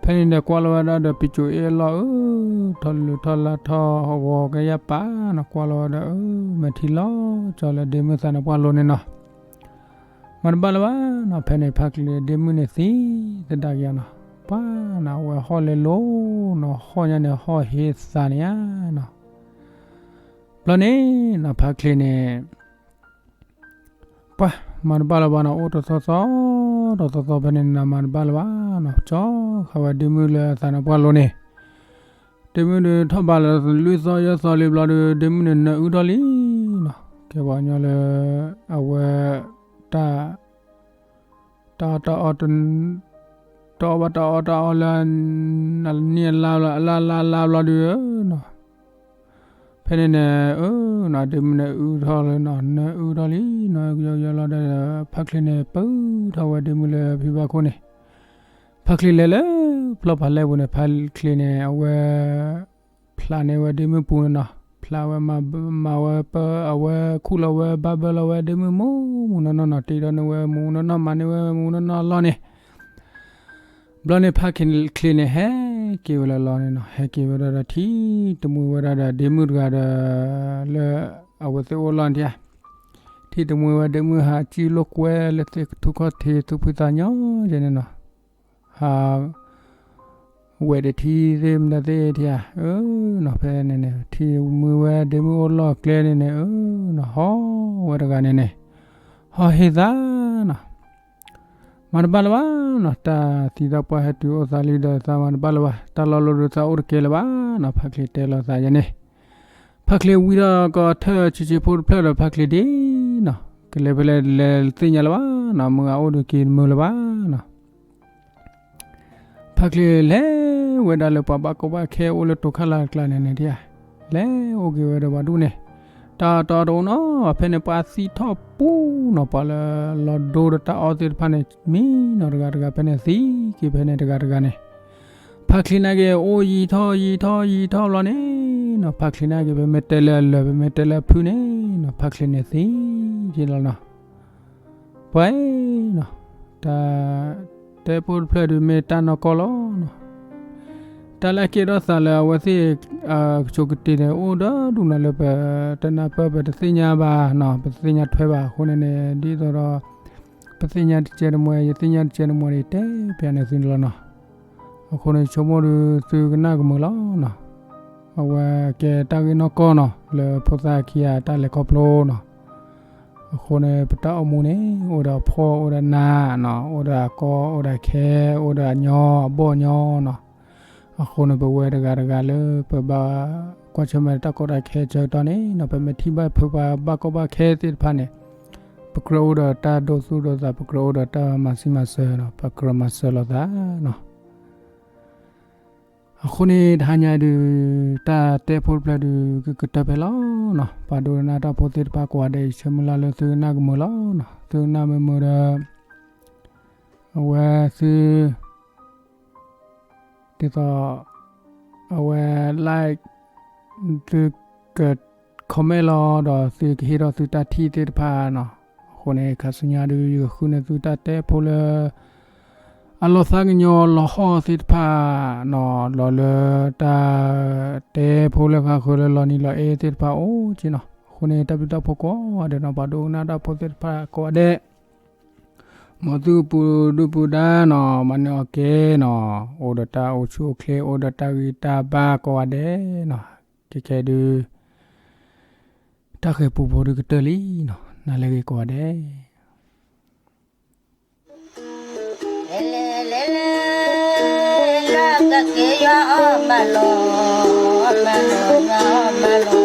ဖဲန့ၣ်ဒီးကွၢ်လီၤဝဲဒၣ်ဒီး ပံၤကိၤအ့ၣ်အလီၢ်အၢ ထီၣ်လုၢ်ထီၣ်လါထီၣ်ဂီၤကယၢ်ပာ်နီၤ ကွၢ်လီၤဝဲဒီး အၢ မဲာ်ထံလီၤကၠီလၢဒ့မုၣ်သးန့ၣ်ပှၢ်လိၤန့ၣ်နီၤ. မၤတဘၣ်လၢၤဘၣ်နီၤ ဖဲန့ၣ် ဖးချ့ဒ့မုၣ်န့ၣ်သံ သဒၣ်ကယၤနီၤ ပှၤနီၤ အဝဲဟီၣ်လဲၤလိၤနီၤ ဟီၣ်ညါန့ၣ် ဟီၣ်ဟ့သးန့ၣ်ဧါနီၤ. ဘျီန့ၣ်နီၤ ဖးချ့န့ၣ် ပှၤမၤတဘၣ်လၢၤဘၣ်နီၤ အိၣ်တသီသီ တသီသီဖဲန့ၣ်နီၤ မၤတဘၣ်လၢၤဘၣ်နီၤ ကၠီဃာ်ဝဲဒ့မုၣ်လၢသးန့ၣ်ပှၢ်လိၤန့ၣ် ဒ့မုၣ်ဒုးထီၣ်ဘးလၢလွံၢ်သီယဲၢ်သီလံဘျီဒုး ဒ့မုၣ်န့ၣ်နၢအုထီၣ်လံနီၤ ကဲပှၤကညီလၢ အဝဲ တၢ် တၢ်အီၣ်တၢ်အီ တၢ်အီၣ်ဘၣ်တၢ်အီတၢ်အီလၢ နံၣ်အလါဘျီ အလါလါလါဘျီဒုးနီၤ ဖဲန့ၣ်န့ၣ် အၢနီၤ ဒ့မုၣ်န့ၣ်အုထီၣ်လၢနီၤ နၢအုထီၣ်လံနီၤ ယီယီလီၤဒီး ဖးချ့န့ၣ် ပၢထီၣ်ဝဲဒ့မုၣ်လၢဖံဘၣ်ခိၣ်န့ၣ် ဖးချ့လဲၤလၢ ဖျီၣ်ဖးလဲၢ်ပူၤန့ၣ် ဖးချ့န့ၣ် အဝဲ ဖျးန့ၢ်ဝဲဒ့မုၣ်ပူၤန့ၣ်နီၤ ဖျးဝဲမၤဝဲပၢ အဝဲခူၣ်လီၤဝဲဘၣ်ဘၢလီၤဝဲဒ့မုၣ်မူးမူးနီၢ်နီၢ်နီၤ တ့ဒီးန့ၢ်ဝဲမူးနီၢ်နီၢ် မၤန့ၢ်ဝဲမူးနီၢ်နီၢ်အလီၢ်န့ၣ် ဘျီန့ၣ် ဖးချ့န့ၣ် ဟဲက့ၤဝဲလၢလီၢ်န့ၣ်နီၤ ဟဲက့ၤဝဲဒၣ်ဒီး ထံၣ်တမှံဝဲဒၣ်ဒီး ဒ့မုၣ်တဂၤဒီး လၢအဝဲသ့ၣ်အိၣ်လီၢ်န့ၣ်ဧါ ထံၣ်တမှံဝဲဒ့မုၣ်ဟးကံလိာ်ကွဲလၢသ့ၣ်ထူၣ်ခီၣ်ထံး သူၣ်ဖှံသးညီယဲန့ၣ်နီၤ ဟး ဝဲၢ်တထံသ့ၣ်မတၤသ့ၣ်ထံဧါ အၢနီၤ ဖဲန့ၣ်န့ၣ် ထံၣ်တမှံဝဲဒ့မုၣ်အိၣ်လီၢ်ကျဲန့ၣ်န့ၣ် အၢနီၤ ဟီၣ်ဝဲတဂၤန့ၣ်န့ၣ် ဟီၣ်ဟ့သးနီၤ မၤတဘၣ်လၢၤဘၣ်နီၤ တၢ်သံတၢ်ပှၢ်ဟဲတုၤအိၣ်သးလံဒီး သးမၤတဘၣ်လၢၤဘၣ် တၢ်လီၢ်လီၤဒီးသးအိၣ်တကဲလၢၤဘၣ်နီၤ ဖးချ့တဲလီၤသးယဲန့ၣ် ဖးချ့ဝံထီၣ်ကီးထၢၣ်ဆံးဆံးဖိတဖျၢၣ်ဒီး ဖးချ့ဒ့နီၤ ကလဲၤဖဲလဲၣ်လဲၤသ့ၣ်ညါလၢၤဘၣ်နီၤ မုၢ်အအိၣ်ဒီးက့ၤတမုာ်လၢၤဘၣ်နီၤ ဖးချ့လဲၤဝဲဒၣ်လၢပှၤဘၣ်ကီဘၣ်ခဲအိၣ်လၢတိၤခါလၢ်တကျါန့ၣ်န့ၣ်ဧါ လဲၤအိၣ်က့ၤဝဲဒီးပှၤဒူၣ်န့ၣ် တၢ်တီတအိၣ်နီၤ ဖဲန့ၣ်ပှၤသံထီၣ်ပူၤနီၤ ပှၤလၢလီၤဒိဒီးတၢ်အီၣ်သ့ၣ်တဖၣ်န့ၣ် မံနီၤတဂၤတဂၤ ဖဲန့ၣ်သံက့ၤဖဲန့ၣ်တဂၤတဂၤန့ၣ် ဖးချ့နာ်က့ၤ အိၣ်ယံာ်ထီၣ်ယံာ်ထီၣ်ယံာ်ထီၣ်ဘျီန့ၣ်နီၤ ဖးချ့နာ်က့ၤ ပမ့ၢ်တဲလၢအလၢာ် ပမ့ၢ်တဲလၢအဖုၣ်န့ၣ်နီၤ ဖးချ့န့ၣ်သံက့ၤလီၤနီၤ ပှၤနီၤ တၢ်တဲဖိတဖျၢၣ်ဒုးမ့ၢ်တၢ်နီၢ်ကီၢ်လီၤနီၤ တၢ်လၢအကဲထီၣ်သးလၢအဝဲသ့ၣ် ကဆိးကတ့ၢ်န့ၣ် အိၣ်ဒီဒူၣ်နီၤလၢပတနၢ်ပၢၢ် ပတသ့ၣ်ညါဘၣ်နီၤ ပတသ့ၣ်ညါထွဲဘၣ်အဃိန့ၣ်န့ၣ် ဒ်သိးဒီး ပသ့ၣ်ညါတကဲတမှဲ ယသ့ၣ်ညါတကဲတမှဲဒီး တဲပျးန့ၢ်သုန့ၣ်လီၤနီၤ အဃိန့ၣ် ဆိကမိၣ်ဒီးသုကနၣ်ကမုာ်လီၤနီၤ အဝဲကဲတၢ်ဂ့ၢ်နီၢ်ကီၢ်နီၤ လၢဖိသၣ်ခံဂၤတၢ်လဲၤခီဖျိနီၤ အဃိန့ၣ် ပတၢ်အိၣ်မူန့ၣ် အိၣ်ဒီးအဖှီၣ် အိၣ်ဒီးနးနီၤ အိၣ်ဒီးအကီ အိၣ်ဒီးအခဲ အိၣ်ဒီးအညီ အဘီၣ်ညီနီၤ အဃိန့ၣ် ပဝဲတဂၤတဂၤလၢ ပဘၣ်ကွၢ်ဆၢၣ်မဲာ်တၢ်ကီတၢ်ခဲဆၢကတီၢ်န့ၣ်နီၤ ပမ့ၢ်ထံၣ်ဘၣ်ဖုးပှၤဘၣ်ကီဘၣ်ခဲသ့ၣ်တဖၣ်န့ၣ် ပကြၢးအိၣ်ဒီးတၢ်ဒိသူၣ်ဒိသး ပကြၢးအိၣ်ဒီးတၢ်မၤဆံးမၤစၢၤနီၤ ပကြၢးမၤစၢၤလိာ်သးနီၤ အဃိန့ၣ် တဟါညါဒုး တၢ်တဲဖိတဖျၢၣ်ဒုး ကကတၢၢ်ဖဲလီၤနီၤ ပှၤဒိကနၣ်တၢ်ဖိသ့ၣ်တဖၣ်ကိးဂၤဒဲး ယဆၢမုၢ်လၢ်လၢသုကနၣ်ကမုာ်လီၤနီၤ သုကနၣ်မုာ်မုာ်ဒီး အဝဲသု ဒ်သိး အဝဲ like သုက comment လီၤ ဒီးသုကဟ့ၣ်ထီၣ်သုတၢ်ထံၣ်သ့ၣ်တဖၣ်နီၤ အဃိန့ၣ် ခါဆူညါဒုး ယကဃုန့ၢ်သုတၢ်တဲဖိလၢ အလီၤသးကညီၤလီၤဟီၣ်သ့ၣ်တဖၣ်နီၤ လီၤလၢတၢ်တဲဖိလၢဃါဃၢၤလၢလီၤနံၤလီၤအဲၣ်သ့ၣ်တဖၣ်အိၣ်က့နီၤ အဃိန့ၣ် တၢ်ဘျုးတၢ်ဖှိၣ်ကိးဂၤဒဲးနီၤ ပှၤဒိကနၣ်တၢ်ဖိသ့ၣ်တဖၣ်ကိးဂၤဒဲး မ်သုကပူၤဒုၣ်ပူၤဒါနီၤ မၤန့ၢ်အီၣ်ကဲနီၤ အိၣ်ဒီးတၢ်အိၣ်ဆူၣ်အိၣ်ချ့ အိၣ်ဒီးတၢ်ဂံၢ်တၢ်ဘါကိးဂၤဒဲးနီၤ ခဲခဲဒုး တၢ်ဃဲၤပူဖိဒုးကတၢၢ်လံနီၤ နၤလၢအဂ့ၤကိးဂၤဒဲး လၢကက့ၤယွၤအီၣ်မၤလီၤ မၤလီၤယွၤအီၣ်မၤလီၤ